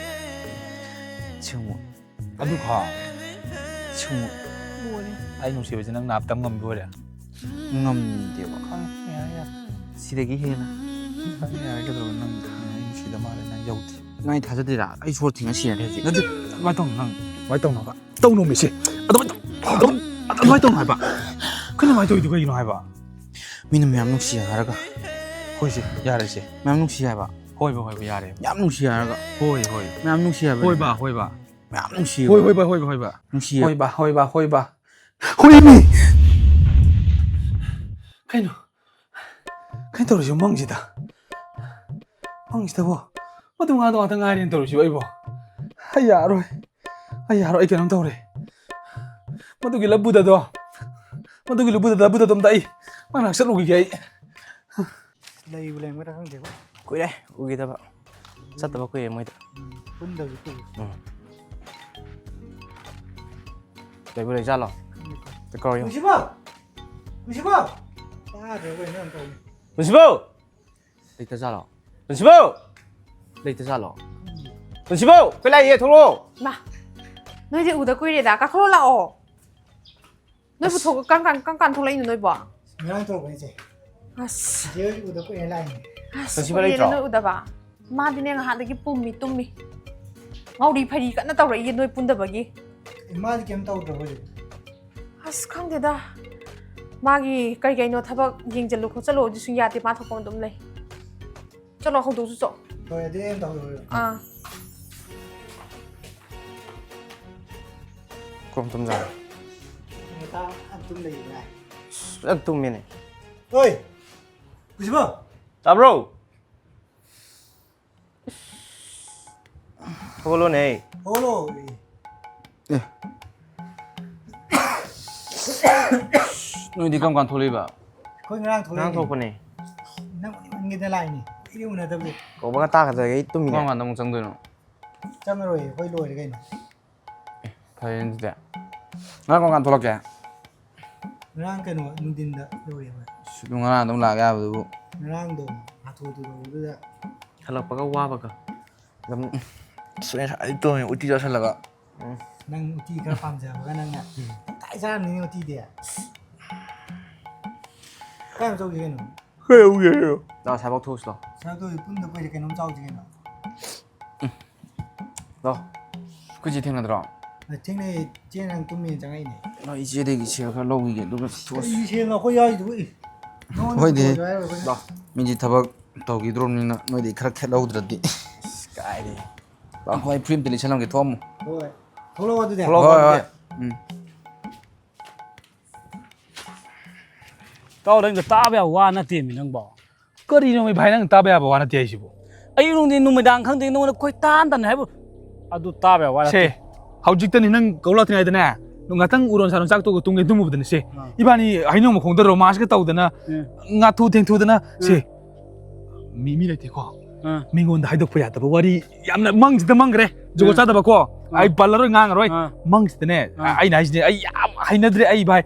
ꯁꯤꯒꯨꯝꯕ ꯑꯗꯨ ꯈꯣ ꯁꯤꯒꯨꯝꯕ ꯑꯩ ꯅꯨꯡꯁꯤꯕꯁꯦ ꯅꯪ ꯅꯥꯞꯇꯝ ꯉꯝꯕ ꯑꯣꯏꯔꯦ? ꯉꯝꯗꯦꯕ꯫ ꯈꯪꯉꯦ, ꯌꯥꯔꯦ, ꯌꯥꯔꯦ꯫ ꯁꯤꯗꯒꯤ ꯍꯦꯟꯅ ꯈꯪꯉꯦ, ꯌꯥꯔꯦ, ꯀꯩꯗꯧꯔꯒꯦ? ꯅꯪ ꯈꯪꯉꯦ, ꯑꯩ ꯅꯨꯡꯁꯤꯗ ꯃꯥꯜꯂꯦ, ꯅꯪ ꯌꯧꯗꯦ꯫ ꯅꯪ ꯑꯩ ꯊꯥꯖꯗꯣꯏꯔꯥ? ꯑꯩ ꯁꯣꯔ ꯊꯤꯡꯉ ꯁꯤꯔꯅꯤ ꯍꯧꯖꯤꯛ꯫ ꯅꯠꯇꯦ, ꯑꯗꯨꯃꯥꯏꯅ ꯇꯧꯅꯨ, ꯅꯪ ꯑꯗꯨꯃꯥꯏꯅ ꯇꯧꯅꯨ ꯍꯥꯏꯕ꯫ ꯇꯧꯅꯨ ꯃꯤꯁꯦ꯫ ꯑꯗꯨꯃꯥꯏꯅ ꯇꯧ-, ꯑꯗꯨꯃꯥꯏꯅ ꯇꯧꯅꯨ ꯍꯥꯏꯕ꯫ ꯀꯩꯅꯣ ꯑꯗꯨꯃꯥꯏꯅ ꯇꯧꯔꯤꯗꯨ ꯀꯩꯒꯤꯅꯣ ꯍꯥꯏꯕ? ꯃꯤꯅ ꯃꯌꯥꯝ ꯅꯨꯡꯁꯤ ꯍꯥꯏꯔꯒ꯫ ꯍꯣꯏꯁꯦ, ꯌꯥꯔꯦꯁꯦ꯫ ꯃꯌꯥꯝ ꯅꯨꯡꯁꯤ ꯍꯥꯏꯕ꯫ ꯍꯣꯏꯕ, ꯍꯣꯏꯕ, ꯌꯥꯔꯦ꯫ ꯌꯥꯝ ꯅꯨꯡꯁꯤ ꯍꯥꯏꯔꯒ꯫ ꯍꯣꯏ, ꯍꯣꯏ꯫ ꯃꯌꯥꯝ ꯅꯨꯡꯁꯤ ꯍꯥꯏꯕ꯫ ꯍꯣꯏꯕ, ꯍꯣꯏꯕ꯫ ꯃꯌꯥꯝ ꯅꯨꯡꯁꯤ ꯍꯣꯏ, ꯍꯥꯏꯕ꯫ ꯍꯣꯏꯕ, ꯍꯣꯏꯕ, ꯍꯣꯏꯕ꯫ ꯅꯨꯡꯁꯤ ꯍꯥꯏꯕ꯫ ꯍꯣꯏꯕ, ꯍꯣꯏꯕ, ꯍꯣꯏꯕ꯫ ꯍꯣꯏꯃꯤ! ꯀꯩꯅꯣ? ꯀꯩꯅꯣ ꯇꯧꯔꯤꯁꯤꯕꯣ ꯃꯪꯁꯤꯗ? ꯃꯪꯁꯤꯗꯕꯣ? ꯃꯗꯨ ꯉꯥꯗꯣ ꯉꯥꯛꯇ ꯉꯥꯏꯔꯦꯅ ꯇꯧꯔꯤꯁꯤꯕꯣ ꯑꯩꯕꯣ? ꯑꯩ ꯌꯥꯔꯣꯏ꯫ ꯑꯩ ꯌꯥꯔꯣꯏ, ꯑꯩ ꯀꯩꯅꯣꯝ ꯇꯧꯔꯦ꯫ ꯃꯗꯨꯒꯤ ꯂꯕꯨꯗꯗꯣ, ꯃꯗꯨꯒꯤ ꯂꯕꯨꯗꯗ, ꯂꯕꯨꯗꯗꯣ ꯑꯝꯇ ꯑꯩ ꯃꯥ ꯉꯥꯏꯍꯥꯛ ꯆꯠꯂꯨꯈꯤꯒꯦ ꯑꯩ꯫ ꯂꯩꯕꯨ ꯂꯩꯔꯝꯒꯗ꯭ꯔꯥ ꯈꯪꯗꯦꯕꯣ꯫ ꯀꯨꯏꯔꯦ ꯎꯈꯤꯗꯕ꯫ ꯆꯠꯇꯕ ꯀꯨꯏꯔꯦ ꯃꯣꯏꯗ꯫ ꯎꯝ, ꯄꯨꯟꯗꯕꯁꯨ ꯀꯨꯏꯔꯦ꯫ ꯎꯝ꯫ ꯂꯩꯕꯨ ꯂꯩꯖꯥꯠꯂꯣ? ꯆꯠꯀꯧꯔꯣ ꯌꯦꯡꯉꯣ꯫ ꯄꯨꯟꯁꯤꯕꯧ! ꯄꯨꯟꯁꯤꯕꯧ! ꯇꯥꯗ꯭ꯔꯦ ꯀꯩꯅꯣ ꯌꯥꯝ ꯇꯧꯔꯤ꯫ ꯄꯨꯟꯁꯤꯕꯧ! ꯂꯩꯇꯖꯥꯠꯂꯣ? ꯄꯨꯟꯁꯤꯕꯧ! ꯂꯩꯇ ꯖꯥꯠꯂꯣ? ꯄꯨꯟꯁꯤꯕꯧ! ꯑꯩꯈꯣꯏ ꯂꯥꯛꯏꯌꯦ, ꯊꯣꯛꯂꯛꯑꯣ! ꯃꯥ, ꯅꯣꯏꯗꯤ ꯎꯗ ꯀꯨꯏꯔꯦꯗ, ꯀꯥꯈꯠꯂꯣ ꯂꯥꯛꯑꯣ꯫ ꯅꯣꯏꯕꯨ ꯑꯁ꯫ ꯊꯣꯛ-, ꯀꯔꯝ ꯀꯥꯟ, ꯀꯔꯝ ꯀꯥꯟ ꯊꯣꯛꯂꯛꯏꯅꯣ ꯅꯣꯏꯕꯣ? ꯉꯔꯥꯡ ꯊꯣꯛꯂꯛꯄꯅꯦ, ꯏꯆꯦ꯫ ꯑꯁ꯫ ꯏꯆꯦ ꯍꯣꯏ ꯎꯗ ꯀꯨꯏꯔꯦ ꯂꯥꯛꯏꯅꯦ꯫ ꯑꯁ, ꯄꯨꯟꯁꯤꯕ ꯀꯨꯏꯔꯦꯅꯦ ꯂꯩꯇ꯭ꯔꯣ? ꯅꯣꯏ ꯎꯗꯕ꯫ ꯃꯥꯗꯤꯅꯦ, ꯉꯍꯥꯟꯗꯒꯤ ꯄꯨꯝꯃꯤ ꯇꯨꯝꯃꯤ꯫ ꯉꯥꯎꯔꯤ ꯐꯩꯔꯤ ꯀꯟꯅ ꯇꯧꯔꯛꯏꯌꯦ ꯅꯣꯏ ꯄꯨꯟꯗꯕꯒꯤ꯫ ꯑꯦ, ꯃꯥꯗꯤ ꯀꯩꯝ ꯇꯧꯗ꯭ꯔꯕꯣ ꯍꯧꯖꯤꯛ? ꯑꯁ, ꯈꯪꯗꯦꯗ꯫ ꯃꯥꯒꯤ ꯀꯔꯤ ꯀꯩꯅꯣ ꯊꯕꯛ ꯌꯦꯡꯖꯜꯂꯨ ꯈꯣꯠꯆꯜꯂꯨ ꯑꯗꯨꯁꯨ ꯌꯥꯗꯦ, ꯃꯥ ꯊꯣꯛꯄ ꯑꯗꯨꯝ ꯂꯩ꯫ ꯆꯠꯂꯣ, ꯍꯧꯗꯣꯛꯑꯁꯨ ꯆꯣ꯫ ꯍꯣꯏ, ꯑꯗꯨꯗꯤ ꯑꯩ ꯑꯝꯇ ꯍꯧꯗꯣꯛꯑꯒꯦ꯫ ꯑꯥ꯫ ꯀꯣꯝ ꯇꯨꯝꯖꯔꯣ꯫ ꯉꯇꯥ ꯑꯗꯨꯝ ꯂꯩꯌꯨ ꯉꯥꯏ꯫ ꯑꯁ, ꯐꯖꯅ ꯇꯨꯝꯃꯤꯅꯦ꯫ ꯍꯣꯏ! ꯄꯨꯟꯁꯤꯕ! ꯇꯥꯕ꯭ꯔꯣ? ꯍꯧꯒꯠꯂꯣꯅꯦ꯫ ꯍꯧꯒꯠꯂꯣ꯫ ꯑꯦ꯫ ꯅꯣꯏꯗꯤ ꯀꯔꯝ ꯀꯥꯟ ꯊꯣꯛꯂꯛꯏꯕ? ꯑꯩꯈꯣꯏ ꯉꯔꯥꯡ ꯊꯣꯛꯂꯛꯏꯅꯦ꯫ ꯉꯔꯥꯡ ꯊꯣꯛꯄꯅꯦ꯫ ꯅꯪ ꯎꯅꯤꯡꯃꯟꯒꯤꯗꯅ ꯂꯥꯛꯏꯅꯦ꯫ ꯀꯨꯏꯔꯦ ꯎꯅꯗꯕꯗꯤ꯫ ꯀꯧꯕꯒ ꯇꯥꯒꯗ꯭ꯔꯦ, ꯑꯩ ꯇꯨꯝꯃꯤꯅꯦ꯫ ꯀꯔꯝ ꯀꯥꯟꯗ ꯑꯃꯨꯛ ꯆꯪꯗꯣꯏꯅꯣ? ꯆꯪꯉꯔꯣꯏ, ꯑꯩꯈꯣꯏ ꯂꯣꯏꯔꯦ ꯀꯩꯅꯣ꯫ ꯑꯦ, ꯐꯔꯦꯅꯦ ꯑꯗꯨꯗꯤ꯫ ꯉꯔꯥꯡ ꯀꯔꯝ ꯀꯥꯟ ꯊꯣꯛꯂꯛꯀꯦ? ꯉꯔꯥꯡ ꯀꯩꯅꯣ ꯅꯨꯡꯊꯤꯟꯗ ꯌꯧꯔꯛꯑꯦ ꯑꯩꯈꯣꯏ꯫ ꯑꯁ, ꯑꯗꯨ ꯉꯔꯥꯡ ꯑꯗꯨꯝ ꯂꯥꯛ ꯌꯥꯕꯗꯨꯕꯨ꯫ ꯉꯔꯥꯡꯗꯣ ꯍꯥꯊꯨ ꯍꯥꯊꯨ ꯇꯧꯕꯗꯨꯗ꯫ ꯍꯜꯂꯛꯄꯒ ꯋꯥꯕꯒ꯫ ꯑꯗꯨꯝ, ꯑꯁ, ꯑꯩ ꯉꯁꯥꯏ ꯇꯨꯝꯃꯤ, ꯎꯇꯤ ꯆꯥꯁꯜꯂꯒ꯫ ꯎꯝ꯫ ꯅꯪ ꯎꯇꯤ ꯈꯔ ꯄꯥꯝꯖꯕꯒ ꯅꯪꯅ꯫ ꯎꯝ꯫ ꯇꯞꯇꯥꯏ ꯆꯥꯔꯝꯅꯤꯅꯦ ꯎꯇꯤꯗꯤ꯫ ꯀꯥꯏ ꯑꯃ ꯆꯧꯁꯤ ꯀꯩꯅꯣ? ꯀꯥꯏ ꯆꯧꯁꯤ ꯀꯩꯅꯣ? ꯂꯥꯛꯑꯣ, ꯑꯁꯥꯏꯐꯥꯎ ꯊꯣꯛꯎꯁꯤ ꯂꯥꯛꯑꯣ꯫ ꯑꯁꯥꯏꯐꯥꯎ ꯊꯣꯛꯎꯁꯤ, ꯄꯨꯟꯗ ꯀꯨꯏꯔꯦ, ꯀꯩꯅꯣꯝ ꯆꯥꯎꯁꯤ ꯀꯩꯅꯣ? ꯂꯥꯛꯑꯣ꯫ ꯑꯩꯈꯣꯏ ꯆꯦ ꯊꯦꯡꯅꯗ꯭ꯔꯣ? ꯑ, ꯊꯦꯡꯅꯩ, ꯆꯦ ꯅꯪ ꯇꯨꯝꯃꯤ ꯆꯪꯉꯛꯏꯅꯦ꯫ ꯂꯥꯛꯑꯣ, ꯏꯆꯦꯗꯒꯤ ꯁꯦꯜ ꯈꯔ ꯂꯧꯈꯤꯒꯦ, ꯑꯗꯨꯒ ꯊꯣꯛꯑꯁꯤ꯫ ꯀꯔꯤ ꯁꯦꯜꯅꯣ ꯑꯩꯈꯣꯏ ꯌꯥꯎꯔꯤꯗꯨꯕꯨ? ꯏ! ꯅꯉꯣꯟꯗ ꯍꯣꯏꯗꯤ꯫ ꯄꯨꯊꯣꯛꯑꯁꯨ ꯍꯥꯏꯔꯣꯏ ꯑꯩꯈꯣꯏꯅ꯫ ꯂꯥꯛꯑꯣ, ꯃꯤꯗꯤ ꯊꯕꯛ ꯇꯧꯈꯤꯗ꯭ꯔꯣꯕꯅꯤꯅ ꯅꯣꯏꯗꯤ ꯈꯔ ꯈꯦꯠꯍꯧꯗ꯭ꯔꯗꯤ꯫ ꯑꯁ, ꯀꯥꯏꯗꯩ꯫ ꯂꯥꯛꯑꯣ, ꯑꯩ ꯐꯨꯔꯤꯠ ꯑꯝꯇ ꯂꯤꯠꯁꯜꯂꯝꯒꯦ, ꯊꯣꯛꯑꯝꯃꯣ꯫ ꯍꯣꯏ꯫ ꯊꯣꯛꯂꯛꯑꯣ ꯑꯗꯨꯗꯤ꯫ ꯊꯣꯛꯂꯛꯑꯣ ꯍꯣꯏ, ꯑꯗꯨꯗꯤ꯫ ꯍꯣꯏ꯫ ꯎꯝ꯫ ꯏꯇꯥꯎ, ꯅꯪꯗꯣ ꯇꯥꯕ ꯌꯥꯕ ꯋꯥ ꯅꯠꯇꯦꯃꯤ ꯅꯪꯕꯣ꯫ ꯀꯔꯤꯅꯣꯃꯤ ꯚꯥꯏ, ꯅꯪ ꯇꯥꯕ ꯌꯥꯕ ꯋꯥ ꯅꯠꯇꯦ ꯍꯥꯏꯁꯤꯕꯨ? ꯑꯌꯨꯛ ꯅꯨꯡꯊꯤꯟ ꯅꯨꯃꯤꯗꯥꯡ ꯈꯪꯗꯦ, ꯅꯉꯣꯟꯗ ꯀꯣꯏꯇꯥꯟ ꯇꯥꯟꯅꯩ ꯍꯥꯏꯕꯨ꯫ ꯑꯗꯨ ꯇꯥꯕ ꯌꯥꯕ ꯋꯥ ꯁꯦ, ꯅꯠꯇꯦ꯫ ꯍꯧꯖꯤꯛꯇꯅꯤ ꯅꯪ ꯀꯧ ꯂꯥꯛꯇ꯭ꯔꯤꯉꯩꯗꯅꯦ, ꯉꯥꯛꯇꯪ ꯎꯔꯣꯟ ꯁꯥꯔꯣꯟ ꯆꯥꯛ ꯇꯣꯛꯑꯒ ꯇꯨꯝꯒꯦ ꯇꯨꯝꯃꯨꯕꯗꯅꯤ ꯁꯦ꯫ ꯑꯥ꯫ ꯏꯕꯥꯅꯤ ꯍꯩꯅꯧ ꯃꯈꯣꯡꯗ ꯔꯣꯃꯥꯟꯁꯀ ꯇꯧꯗꯅ, ꯎꯝ꯫ ꯉꯥꯊꯨ ꯊꯦꯡꯊꯨꯗꯅ ꯁꯦ꯫ ꯎꯝ꯫ ꯃꯤ, ꯃꯤ ꯂꯩꯇꯦꯀꯣ꯫ ꯑꯥ꯫ ꯃꯤꯉꯣꯟꯗ ꯍꯥꯏꯗꯣꯛꯄ ꯌꯥꯗꯕ ꯋꯥꯔꯤ ꯌꯥꯝꯅ ꯃꯪꯁꯤꯗ ꯃꯪꯈ꯭ꯔꯦ꯫ ꯖꯨꯒꯣꯠ ꯎꯝ꯫ ꯆꯥꯗꯕꯀꯣ꯫ ꯑꯥ꯫ ꯑꯩ ꯄꯜꯂꯔꯣꯏ, ꯉꯥꯡꯉꯔꯣꯏ꯫ ꯑꯥ꯫ ꯃꯪꯁꯤꯗꯅꯦ, ꯑꯥ꯫ ꯑꯩꯅ ꯍꯥꯏꯁꯤꯅꯦ, ꯑꯩ ꯌꯥꯝ ꯍꯩꯅꯗ꯭ꯔꯦ ꯑꯩ ꯚꯥꯏ꯫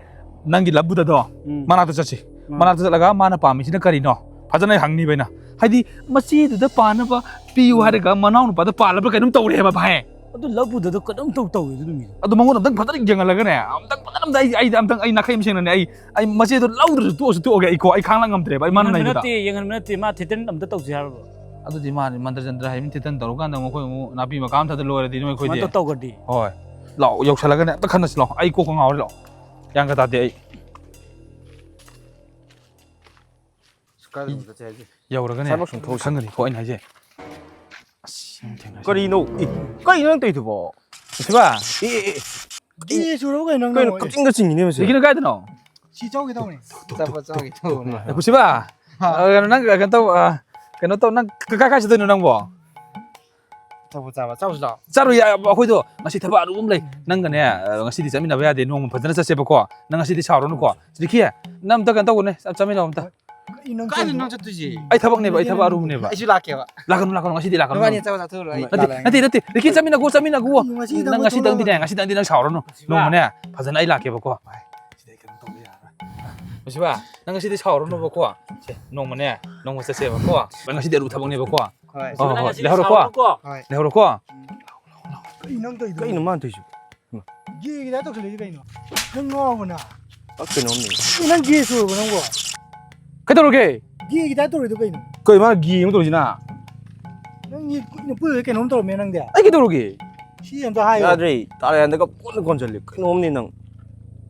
ꯅꯪꯒꯤ ꯂꯕꯨꯗꯗꯣ ꯎꯝ꯫ ꯃꯅꯥꯛꯇ ꯆꯠꯁꯤ꯫ ꯎꯝ꯫ ꯃꯅꯥꯛꯇ ꯆꯠꯂꯒ ꯃꯥꯅ ꯄꯥꯝꯃꯤꯁꯤꯅ ꯀꯔꯤꯅꯣ? ꯐꯖꯅ ꯍꯪꯅꯤꯕ ꯑꯩꯅ꯫ ꯍꯥꯏꯗꯤ, ꯃꯆꯦꯗꯨꯗ ꯄꯥꯟꯅꯕ ꯄꯤꯌꯨ ꯍꯥꯏꯔꯒ ꯃꯅꯥꯎ ꯅꯨꯄꯥꯗ ꯄꯥꯜꯂꯕ꯭ꯔꯥ ꯀꯩꯅꯣꯝ ꯇꯧꯔꯦꯕ, ꯚꯥꯏ꯫ ꯑꯗꯨ ꯂꯧꯕꯗꯨꯗ ꯀꯩꯅꯣꯝ ꯇꯧ ꯇꯧꯋꯦ ꯑꯗꯨ ꯅꯨꯃꯤꯠꯇꯣ꯫ ꯑꯗꯨ ꯃꯉꯣꯟꯗ ꯑꯝꯇꯪ ꯐꯖꯅ ꯌꯦꯡꯍꯜꯂꯒꯅꯦ, ꯑꯝꯇꯪ ꯐꯖꯅ ꯑꯝꯇ ꯑꯩ, ꯑꯩꯗꯤ ꯑꯝꯇꯪ ꯑꯩ ꯅꯥꯈꯩ ꯑꯃ ꯁꯦꯡꯅꯅꯦ, ꯑꯩ, ꯑꯩ ꯃꯆꯦꯗꯣ ꯂꯧꯗ꯭ꯔꯁꯨ ꯇꯣꯛꯑꯁꯨ ꯇꯣꯛꯑꯒꯦ ꯑꯩꯀꯣ, ꯑꯩ ꯈꯥꯡ ꯂꯥꯡ ꯉꯝꯗ꯭ꯔꯦꯕ, ꯑꯩ ꯃꯥꯅ ꯌꯦꯡꯍꯟꯕ ꯅꯩꯕꯗ꯫ ꯅꯠꯇꯦ, ꯌꯦꯡꯍꯟꯕ ꯅꯠꯇꯦ, ꯃꯥ ꯊꯦꯇꯟ ꯑꯝꯇ ꯇꯧꯁꯤ ꯍꯥꯏꯔꯕ? ꯑꯗꯨꯗꯤ ꯃꯥꯅꯤ ꯃꯟꯇ꯭ꯔ ꯆꯟꯇ꯭ꯔ ꯍꯩꯕꯅꯤ, ꯊꯦꯇꯟ ꯇꯧꯔꯀꯥꯟꯗ ꯑꯃꯨꯛ ꯑꯩꯈꯣꯏ ꯑꯃꯨꯛ ꯅꯥꯄꯤ ꯃꯀꯥ ꯑꯃ ꯊꯥꯗ ꯂꯣꯏꯔꯗꯤ ꯅꯣꯏ ꯑꯩꯈꯣꯏꯗꯤ꯫ ꯃꯟꯇ꯭ꯔ ꯇꯧꯒ꯭ꯔꯗꯤ? ꯍꯣꯏ꯫ ꯂꯥꯛꯑꯣ, ꯌꯧꯁꯜꯂꯒꯅꯦ ꯑꯝꯇ ꯈꯟꯅꯁꯤ ꯂꯥꯛꯑꯣ, ꯑꯩ ꯀꯣꯛꯀ ꯉꯥꯎꯔꯦ ꯂꯥꯛꯑꯣ꯫ ꯒ꯭ꯌꯥꯟꯒ ꯇꯥꯗꯦ ꯑꯩ꯫ ꯀꯥꯏꯗꯅꯣ ꯆꯠꯁꯦ ꯍꯥꯏꯁꯦ? ꯌꯧꯔꯒꯅꯦ ꯁ꯭ꯋꯥꯏꯐꯥꯎ ꯁꯨꯝ ꯊꯣꯛꯎꯁꯦ꯫ ꯈꯪꯒꯅꯤꯀꯣ ꯑꯩꯅ ꯍꯥꯏꯁꯦ꯫ ꯑꯁ, ꯌꯥꯝ ꯊꯦꯡꯅꯩ꯫ ꯀꯔꯤꯅꯣ? ꯏ, ꯀꯩꯅꯣ ꯅꯪ ꯇꯧꯔꯤꯗꯨꯕꯣ? ꯁꯤꯕꯥ? ꯑꯦ, ꯑꯦ, ꯑꯦ꯫ ꯀꯩ ꯁꯨꯔꯕ ꯀꯩꯅꯣ ꯅꯪ ꯀꯩꯅꯣ ꯅꯪ? ꯀꯛꯆꯤꯡꯗ ꯆꯤꯡꯉꯤꯅꯦ ꯃꯁꯤ? ꯁꯤꯒꯤꯅ ꯀꯥꯏꯗꯅꯣ? ꯁꯤ ꯆꯧꯒꯦ ꯇꯧꯅꯤ꯫ ꯑꯆꯥꯄꯣꯠ ꯆꯥꯒꯦ ꯇꯧꯕꯅꯦ꯫ ꯑꯦ, ꯄꯨꯟꯁꯤꯕ? ꯍꯥ? ꯑ, ꯀꯩꯅꯣ, ꯅꯪ ꯀꯩꯅꯣ ꯇꯧ, ꯑ, ꯀꯩꯅꯣ ꯇꯧ, ꯅꯪ ꯀ-, ꯀꯥꯏ, ꯀꯥꯏ ꯆꯠꯇꯣꯏꯅꯣ ꯅꯪꯕꯣ? ꯑꯆꯥꯄꯣꯠ ꯆꯥꯕ ꯆꯥꯎꯁꯤ ꯂꯥꯎ꯫ ꯆꯥꯔꯨ ꯌꯥ-, ꯑꯩꯈꯣꯏꯗꯣ ꯉꯁꯤ ꯊꯕꯛ ꯑꯔꯨꯕ ꯑꯃ ꯂꯩ꯫ ꯅꯪꯒꯅꯦ, ꯑ, ꯉꯁꯤꯗꯤ ꯆꯠꯃꯤꯟꯅꯕ ꯌꯥꯗꯦ꯫ ꯅꯣꯡꯃ ꯐꯖꯅ ꯆꯠꯁꯦꯕꯀꯣ꯫ ꯅꯪ ꯉꯁꯤꯗꯤ ꯁꯥꯎꯔꯅꯨꯀꯣ꯫ ꯔꯤꯀꯤ, ꯅꯪ ꯑꯝꯇ ꯀꯩꯅꯣ ꯇꯧꯈꯣꯅꯦ꯫ ꯆꯥ-, ꯆꯥꯃꯤꯟꯅꯧ ꯑꯝꯇ꯫ ꯀꯩꯅꯣ ꯅꯪ ꯀꯥꯏꯗ ꯆꯠꯇꯣꯏꯁꯦ? ꯅꯪ ꯆꯠꯇꯣꯏꯁꯦ? ꯑꯩ ꯊꯕꯛꯅꯦꯕ, ꯑꯩ ꯊꯕꯛ ꯑꯔꯨꯕꯅꯦꯕ꯫ ꯑꯩꯁꯨ ꯂꯥꯛꯀꯦꯕ꯫ ꯂꯥꯛꯀꯅꯨ, ꯂꯥꯛꯀꯅꯨ, ꯉꯁꯤꯗꯤ ꯂꯥꯛꯀꯅꯨ꯫ ꯅꯕꯥꯅꯤ ꯆꯥꯕ ꯆꯥꯊꯣꯛꯎꯔꯣ, ꯑꯩ ꯅꯠꯇꯦ, ꯂꯥꯛꯑꯒꯦ꯫ ꯅꯠꯇꯦ, ꯅꯠꯇꯦ, ꯔꯤꯀꯤ, ꯆꯥꯃꯤꯟꯅꯈꯣ, ꯆꯥꯃꯤꯟꯅꯈꯣ꯫ ꯉꯁꯤ ꯅꯪ ꯊꯕꯛ ꯉꯁꯤꯗꯪꯗꯤꯅꯦ, ꯊꯣꯛꯑꯒ꯫ ꯉꯁꯤꯗꯪꯗꯤ ꯅꯪ ꯁꯥꯎꯔꯅꯨ꯫ ꯅꯣꯡꯃꯅꯦ, ꯐꯖꯅ ꯑꯩ ꯂꯥꯛꯀꯦꯕꯀꯣ꯫ ꯁꯤꯗꯤ ꯑꯩ ꯀꯩꯅꯣ ꯇꯧꯕ ꯌꯥꯔꯔꯣꯏ꯫ ꯃꯁꯤꯕꯥ, ꯅꯪ ꯉꯁꯤꯗꯤ ꯁꯥꯎꯔꯅꯨꯕꯀꯣ꯫ ꯁꯦ, ꯅꯣꯡꯃꯅꯦ, ꯅꯣꯡꯃ ꯆꯠꯁꯦꯕꯀꯣ꯫ ꯅꯪ ꯉꯁꯤꯗꯤ ꯑꯔꯨꯕ ꯊꯕꯛꯅꯦꯕꯀꯣ꯫ ꯍꯣꯏ꯫ ꯍꯣꯏ, ꯍꯣꯏ, ꯍꯣꯏ꯫ ꯂꯩꯍꯧꯔꯣꯀꯣ꯫ ꯍꯣꯏ꯫ ꯂꯩꯍꯧꯔꯣꯀꯣ꯫ ꯀꯩꯅꯣ ꯅꯪ ꯇꯧꯔꯤꯗꯨꯕꯣ? ꯀꯩꯅꯣ ꯃꯥꯅ ꯇꯧꯔꯤꯁꯤꯕꯣ? ꯒꯦꯒꯤ ꯇꯥꯏꯞ ꯇꯧꯁꯜꯂꯛꯏꯁꯦ ꯀꯩꯅꯣ? ꯅꯪ ꯉꯥꯎꯔꯕꯣ ꯅꯪ? ꯄꯛ ꯀꯩꯅꯣꯝꯅꯦ꯫ ꯅꯪ ꯒꯦ ꯁꯨꯔꯕꯣ ꯅꯪꯕꯣ? ꯀꯩꯗꯧꯔꯒꯦ? ꯒꯦꯒꯤ ꯇꯥꯏꯞ ꯇꯧꯔꯤꯗꯣ ꯀꯩꯅꯣ? ꯀꯩ ꯃꯥꯅ ꯒꯦ ꯑꯃꯨꯛ ꯇꯧꯔꯤꯁꯤꯅ? ꯅꯪꯒꯤ ꯀꯨꯏꯅ ꯄꯨꯜꯂꯨꯔꯦ ꯀꯩꯅꯣꯝ ꯇꯧꯔꯝꯃꯦ ꯅꯪꯗꯤ꯫ ꯑꯩ ꯀꯩꯗꯧꯔꯒꯦ? ꯁꯤ ꯑꯝꯇ ꯍꯥꯏꯌꯣ꯫ ꯌꯥꯗ꯭ꯔꯦ, ꯇꯥꯂꯦꯟꯗꯒ ꯄꯨꯟꯅ ꯀꯣꯟꯁꯤꯜꯂꯤ꯫ ꯀꯩꯅꯣꯝꯅꯦ ꯅꯪ꯫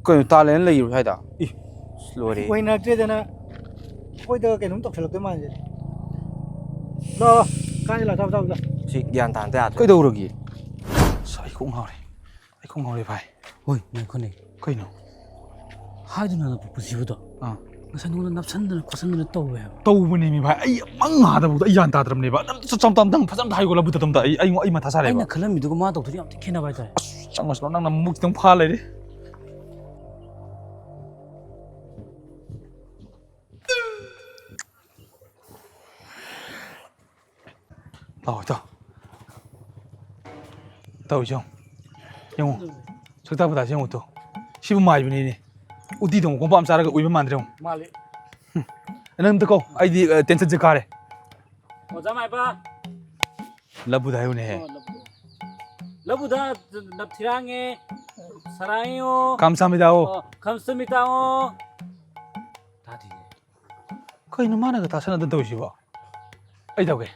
ꯀꯩꯅꯣ ꯇꯥꯂꯦꯟ ꯂꯩꯔꯤꯕꯣ ꯁ꯭ꯋꯥꯏꯗ? ꯏ, ꯑꯁ, ꯂꯣꯏꯔꯦ꯫ ꯑꯣꯏꯅꯔꯛꯇ꯭ꯔꯦꯗꯅ ꯑꯩꯈꯣꯏꯗ ꯀꯩꯅꯣꯝ ꯇꯧꯁꯜꯂꯛꯇꯣꯏ ꯃꯥꯟꯁꯤꯜꯂꯦ꯫ ꯂꯥꯛꯑꯣ, ꯀꯥꯟꯁꯤ ꯂꯥꯛꯑꯣ, ꯆꯥꯎ, ꯆꯥꯎ, ꯆꯥꯎ꯫ ꯁꯤ ꯒ꯭ꯌꯥꯟ ꯇꯥꯅ ꯌꯥꯗ꯭ꯔꯦ꯫ ꯀꯩꯗꯧꯔꯒꯦ? ꯑꯁ, ꯑꯩ ꯀꯣꯛ ꯉꯥꯎꯔꯦ꯫ ꯑꯩ ꯈꯣꯡ ꯉꯥꯎꯔꯦ ꯚꯥꯏ꯫ ꯍꯣꯏ, ꯉꯥꯏꯈꯣꯅꯦ꯫ ꯀꯩꯅꯣ? ꯍꯥꯏꯗꯨꯅ ꯅꯠꯄ ꯄꯨꯟꯁꯤꯕꯗꯣ꯫ ꯑꯥ꯫ ꯉꯁꯥꯏ ꯅꯉꯣꯟꯗ ꯅꯞꯁꯟꯗꯅ ꯈꯣꯠꯆꯟꯗꯅ ꯇꯧꯋꯦ ꯍꯥꯏꯕ꯫ ꯇꯧꯕꯅꯦꯃꯤ ꯚꯥꯏ, ꯑꯩ ꯃꯪ ꯉꯥꯗꯐꯥꯎꯗ ꯑꯩ ꯒ꯭ꯌꯥꯟ ꯇꯥꯗ꯭ꯔꯕꯅꯦꯕ꯫ ꯑꯗꯨꯝ ꯆꯞ ꯆꯞ ꯇꯝ ꯇꯝ ꯐꯖꯅ ꯑꯝꯇ ꯍꯥꯏꯌꯨ, ꯂꯕꯨꯛꯇ ꯑꯝꯇ꯫ ꯑꯩ, ꯑꯩ, ꯑꯩ ꯃꯊꯥ ꯁꯥꯔꯦꯕ꯫ ꯑꯩꯅ ꯈꯜꯂꯝꯃꯤꯗꯨꯒ ꯃꯥ ꯇꯧꯗꯣꯏꯗꯨ ꯌꯥꯝ ꯊꯤ ꯈꯦꯠꯅꯕ ꯍꯥꯏꯇꯥꯔꯦ꯫ ꯑꯁ, ꯆꯪꯉꯁꯤꯔꯣ, ꯅꯪꯅ ꯃꯃꯨꯛ ꯈꯤꯇꯪ ꯐꯥ ꯂꯩꯔꯦ꯫ ꯂꯥꯛꯑꯣ, ꯏꯇꯥꯎ꯫ ꯏꯇꯥꯎ, ꯏꯆꯦ ꯌꯦꯡꯉꯨ꯫ ꯌꯦꯡꯉꯨ꯫ ꯁꯛꯇꯥ ꯄꯇꯥꯁꯦ ꯌꯦꯡꯉꯨ ꯇꯨ꯫ ꯁꯤꯕꯨ ꯃꯥꯏꯕꯅꯤꯅꯦ꯫ ꯎꯇꯤ ꯊꯣꯡꯕ ꯀꯣꯝꯄꯥꯛ ꯑꯃ ꯆꯥꯔꯒ ꯎꯏꯕ ꯃꯥꯟꯗ꯭ꯔꯦ ꯌꯦꯡꯉꯨ꯫ ꯃꯥꯜꯂꯤ꯫ ꯍꯨꯝ꯫ ꯅꯪ ꯑꯝꯇ ꯀꯧ꯫ ꯑꯩꯗꯤ, ꯑ, tension ꯁꯦ ꯀꯥꯔꯦ꯫ ꯑꯣꯖꯥ ꯃꯥꯏꯕ꯫ ꯂꯕꯨꯗ ꯍꯥꯏꯌꯨꯅꯦꯍꯦ꯫ ꯑꯣ, ꯂꯕꯨꯗ꯫ ꯂꯕꯨꯗ ꯅꯞꯊꯤꯔꯥꯡꯉꯦ, ꯁꯔꯥꯡꯉꯤꯌꯣ꯫ ꯀꯝꯁꯥꯃꯤꯗꯥꯑꯣ꯫ ꯑꯣ, ꯈꯝꯁꯃꯤꯇꯥꯑꯣ꯫ ꯇꯥꯗꯤꯌꯦ꯫ ꯀꯩꯅꯣ ꯃꯥꯅꯒ ꯇꯥꯁꯟꯅꯗ ꯇꯧꯔꯤꯁꯤꯕꯣ? ꯑꯩ ꯇꯧꯒꯦ꯫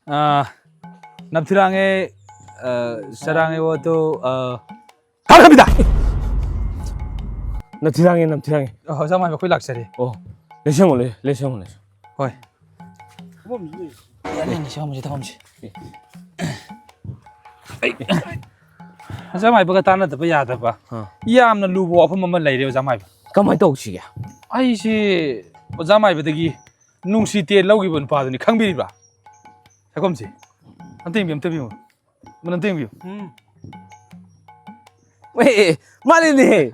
ꯑꯥ, ꯅꯞꯊꯤꯔꯥꯡꯉꯦ, ꯑꯥ, ꯁꯔꯥꯡꯉꯦ ꯋꯥꯇꯣ, ꯑꯥ, ꯇꯥꯔꯛꯀꯅꯤꯗ! ꯅꯝꯊꯤꯔꯥꯡꯉꯦ, ꯅꯝꯊꯤꯔꯥꯡꯉꯦ꯫ ꯑꯣ, ꯑꯣꯖꯥ ꯃꯥꯏꯕ, ꯑꯩꯈꯣꯏ ꯂꯥꯛꯆꯔꯦ꯫ ꯑꯣ, ꯂꯦꯡꯁꯜꯂꯣ, ꯂꯦꯡꯁꯜꯂꯣ, ꯂꯦꯡꯁꯜꯂꯣ꯫ ꯍꯣꯏ꯫ ꯌꯥꯅꯤ, ꯌꯥꯅꯤ, ꯁꯤ ꯐꯝꯁꯤ, ꯊꯝꯐꯝꯁꯤ꯫ ꯑꯩ, ꯑꯣꯖꯥ ꯃꯥꯏꯕꯒ ꯇꯥꯟꯅꯗꯕ ꯌꯥꯗꯕ ꯑꯥ꯫ ꯌꯥꯝꯅ ꯂꯨꯕ ꯋꯥꯐꯝ ꯑꯃ ꯂꯩꯔꯦ, ꯑꯣꯖꯥ ꯃꯥꯏꯕ꯫ ꯀꯃꯥꯏꯅ ꯇꯧꯁꯤꯒꯦ? ꯑꯩꯁꯦ ꯑꯣꯖꯥ ꯃꯥꯏꯕꯗꯒꯤ ꯅꯨꯡꯁꯤ ꯇꯦꯟ ꯂꯧꯈꯤꯕ ꯅꯨꯄꯥꯗꯨꯅꯤ, ꯈꯪꯕꯤꯔꯤꯕ꯭ꯔꯥ? ꯁꯛꯐꯝꯁꯤ꯫ ꯑꯝꯇ ꯌꯦꯡꯕꯤꯌꯨ, ꯑꯝꯇ ꯌꯦꯡꯕꯤꯌꯨ꯫ ꯃꯅꯝ ꯇꯦꯡꯕꯤꯌꯨ꯫ ꯎꯝ꯫ ꯑꯦ, ꯑꯦ, ꯃꯥꯅꯤꯅꯦ꯫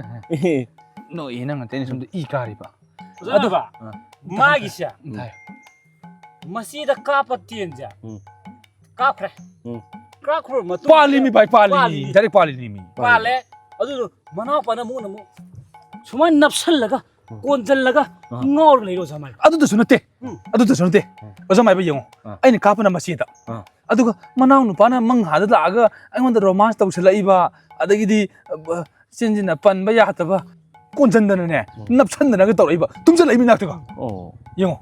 ꯅꯣꯛꯏ ꯅꯪ ꯑꯇꯩꯅ ꯁꯣꯝꯗ ꯏ ꯀꯥꯔꯤꯕ꯫ ꯑꯣꯖꯥ ꯑꯗꯨ ꯅꯝꯕ, ꯑꯥ꯫ ꯃꯥꯒꯤꯁꯦ ꯎꯝ, ꯇꯥꯏ꯫ ꯃꯁꯤꯗ ꯀꯥꯞꯄ ꯇꯦꯟꯁꯦ ꯎꯝ꯫ ꯀꯥꯞꯈ꯭ꯔꯦ꯫ ꯎꯝ꯫ ꯀꯥꯞꯈ꯭ꯔꯕ ꯃꯇꯨꯡꯗ ꯄꯥꯜꯂꯤꯃꯤ ꯚꯥꯏ, ꯄꯥꯜꯂꯤꯃꯤ꯫ ꯄꯥꯜꯂꯤ꯫ ꯗꯥꯏꯔꯦꯛ ꯄꯥꯜꯂꯤꯅꯦꯃꯤ꯫ ꯄꯥꯜꯂꯦ꯫ ꯑꯗꯨꯗꯣ ꯃꯅꯥꯎꯄꯥꯅ ꯑꯃꯨꯛ ꯑꯃꯨꯛ ꯁꯨꯃꯥꯏꯅ ꯅꯞꯁꯜꯂꯒ ꯎꯝ꯫ ꯀꯣꯟꯖꯜꯂꯒ ꯑꯥ꯫ ꯉꯥꯎꯔ ꯂꯩꯔꯣ ꯑꯣꯖꯥ ꯃꯥꯏꯕ꯫ ꯑꯗꯨꯗꯁꯨ ꯅꯠꯇꯦ꯫ ꯎꯝ꯫ ꯑꯗꯨꯗꯁꯨ ꯅꯠꯇꯦ꯫ ꯎꯝ꯫ ꯑꯣꯖꯥ ꯃꯥꯏꯕ ꯌꯦꯡꯉꯣ꯫ ꯑꯥ꯫ ꯑꯩꯅ ꯀꯥꯞꯄꯅ ꯃꯁꯤꯗ꯫ ꯑꯥ꯫ ꯑꯗꯨꯒ ꯃꯅꯥꯎ ꯅꯨꯄꯥꯅ ꯃꯪꯍꯥꯗ ꯂꯥꯛꯑꯒ ꯑꯩꯉꯣꯟꯗ romance ꯇꯧꯁꯜꯂꯛꯏꯕ, ꯑꯗꯒꯤꯗꯤ, ꯑ, ꯆꯤꯟꯁꯤꯅ ꯄꯟꯕ ꯌꯥꯗꯕ, ꯀꯣꯟꯖꯟꯗꯅꯅꯦ, ꯎꯝ꯫ ꯅꯞꯁꯟꯗꯅꯒ ꯇꯧꯔꯛꯏꯕ, ꯇꯨꯝꯁꯜꯂꯛꯏꯕ ꯏꯅꯥꯛꯇꯒ꯫ ꯑꯣ꯫ ꯌꯦꯡꯉꯣ꯫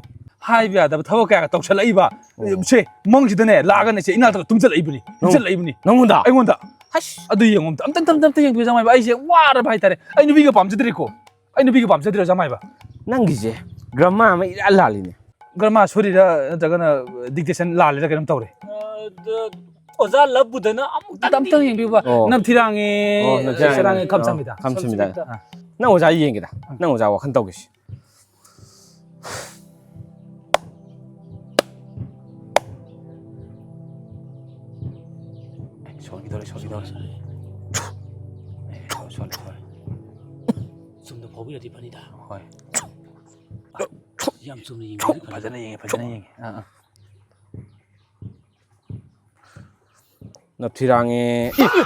ꯍꯥꯏꯕ ꯌꯥꯗꯕ ꯊꯕꯛ ꯀꯌꯥꯒ ꯇꯧꯁꯜꯂꯛꯏꯕ꯫ ꯑꯣ꯫ ꯁꯦ, ꯃꯪꯁꯤꯗꯅꯦ, ꯂꯥꯛꯑꯒꯅꯦ, ꯁꯦ, ꯏꯅꯥꯛꯇꯒ ꯇꯨꯝꯁꯜꯂꯛꯏꯕꯅꯤ꯫ ꯅꯪ-, ꯅꯞꯁꯜꯂꯛꯏꯕꯅꯤ꯫ ꯅꯪꯉꯣꯟꯗ? ꯑꯩꯉꯣꯟꯗ꯫ ꯑꯁ꯫ ꯑꯗꯨ ꯌꯦꯡꯉꯣ, ꯑꯝꯇ, ꯑꯝꯇ, ꯑꯝꯇ, ꯑꯝꯇ ꯌꯦꯡꯕꯤꯌꯨ, ꯖꯃꯥꯏꯕ꯫ ꯑꯩꯁꯦ ꯋꯥꯔꯕ ꯍꯥꯏꯇꯥꯔꯦ꯫ ꯑꯩ ꯅꯨꯄꯤꯒ ꯄꯥꯝꯖꯗ꯭ꯔꯦꯀꯣ꯫ ꯑꯩ ꯅꯨꯄꯤꯒ ꯄꯥꯝꯖꯗ꯭ꯔꯦ, ꯖꯃꯥꯏꯕ꯫ ꯅꯪꯒꯤꯁꯦ grammar ꯑꯃ ꯏꯂꯥꯜ ꯂꯥꯜꯂꯤꯅꯦ꯫ Grammar ꯁꯣꯏꯔꯤꯔꯥ ꯅꯠꯇ꯭ꯔꯒꯅ dictation ꯂꯥꯜꯂꯤꯔꯥ ꯀꯩꯅꯣꯝ ꯇꯧꯔꯦ꯫ ꯑ, ꯗ-, ꯑꯣꯖꯥ ꯂꯕꯨꯗꯅ ꯑꯃꯨꯛꯇꯪꯗꯤ ꯑꯝꯇꯪ ꯌꯦꯡꯕꯤꯌꯨꯕ꯫ ꯑꯣ꯫ ꯅꯝꯊꯤꯔꯥꯡꯉꯦ, ꯑꯣ, ꯅꯝꯊꯤꯔꯥꯡꯉꯦ, ꯁꯦꯔꯥꯡꯉꯦ, ꯅꯝꯊꯤꯔꯥꯡꯉꯦ, ꯈꯝ ꯁꯝꯕꯤꯗ꯫ ꯈꯝ ꯁꯝꯕꯤꯗ꯫ ꯑꯥ꯫ ꯅꯪ ꯑꯣꯖꯥ ꯌꯦꯡꯒꯦꯗ꯫ ꯑꯥ꯫ ꯅꯪ ꯑꯣꯖꯥ ꯋꯥꯈꯜ ꯇꯧꯒꯦꯁꯤ꯫ ꯑꯦ, ꯁꯣꯟꯈꯤꯗꯧꯔꯦ, ꯁꯣꯟꯈꯤꯗꯧꯔꯦ꯫ ꯑꯦ, ꯁꯣꯜꯂꯦ, ꯁꯣꯜꯂꯦ꯫ ꯆꯨꯝꯅ ꯐꯥꯎꯕꯤꯔꯗꯤ ꯐꯅꯤꯗ꯫ ꯍꯣꯏ꯫ ꯌꯥꯝ ꯆꯨꯝꯅ ꯌꯦꯡꯕꯤꯔꯗꯤ ꯐꯅꯤꯗ꯫ ꯐꯖꯅ ꯌꯦꯡꯉꯦ, ꯐꯖꯅ ꯌꯦꯡꯉꯦ꯫ ꯑꯥ, ꯑꯥ꯫ ꯅꯞꯊꯤꯔꯥꯡꯉꯦ꯫ ꯑꯦ!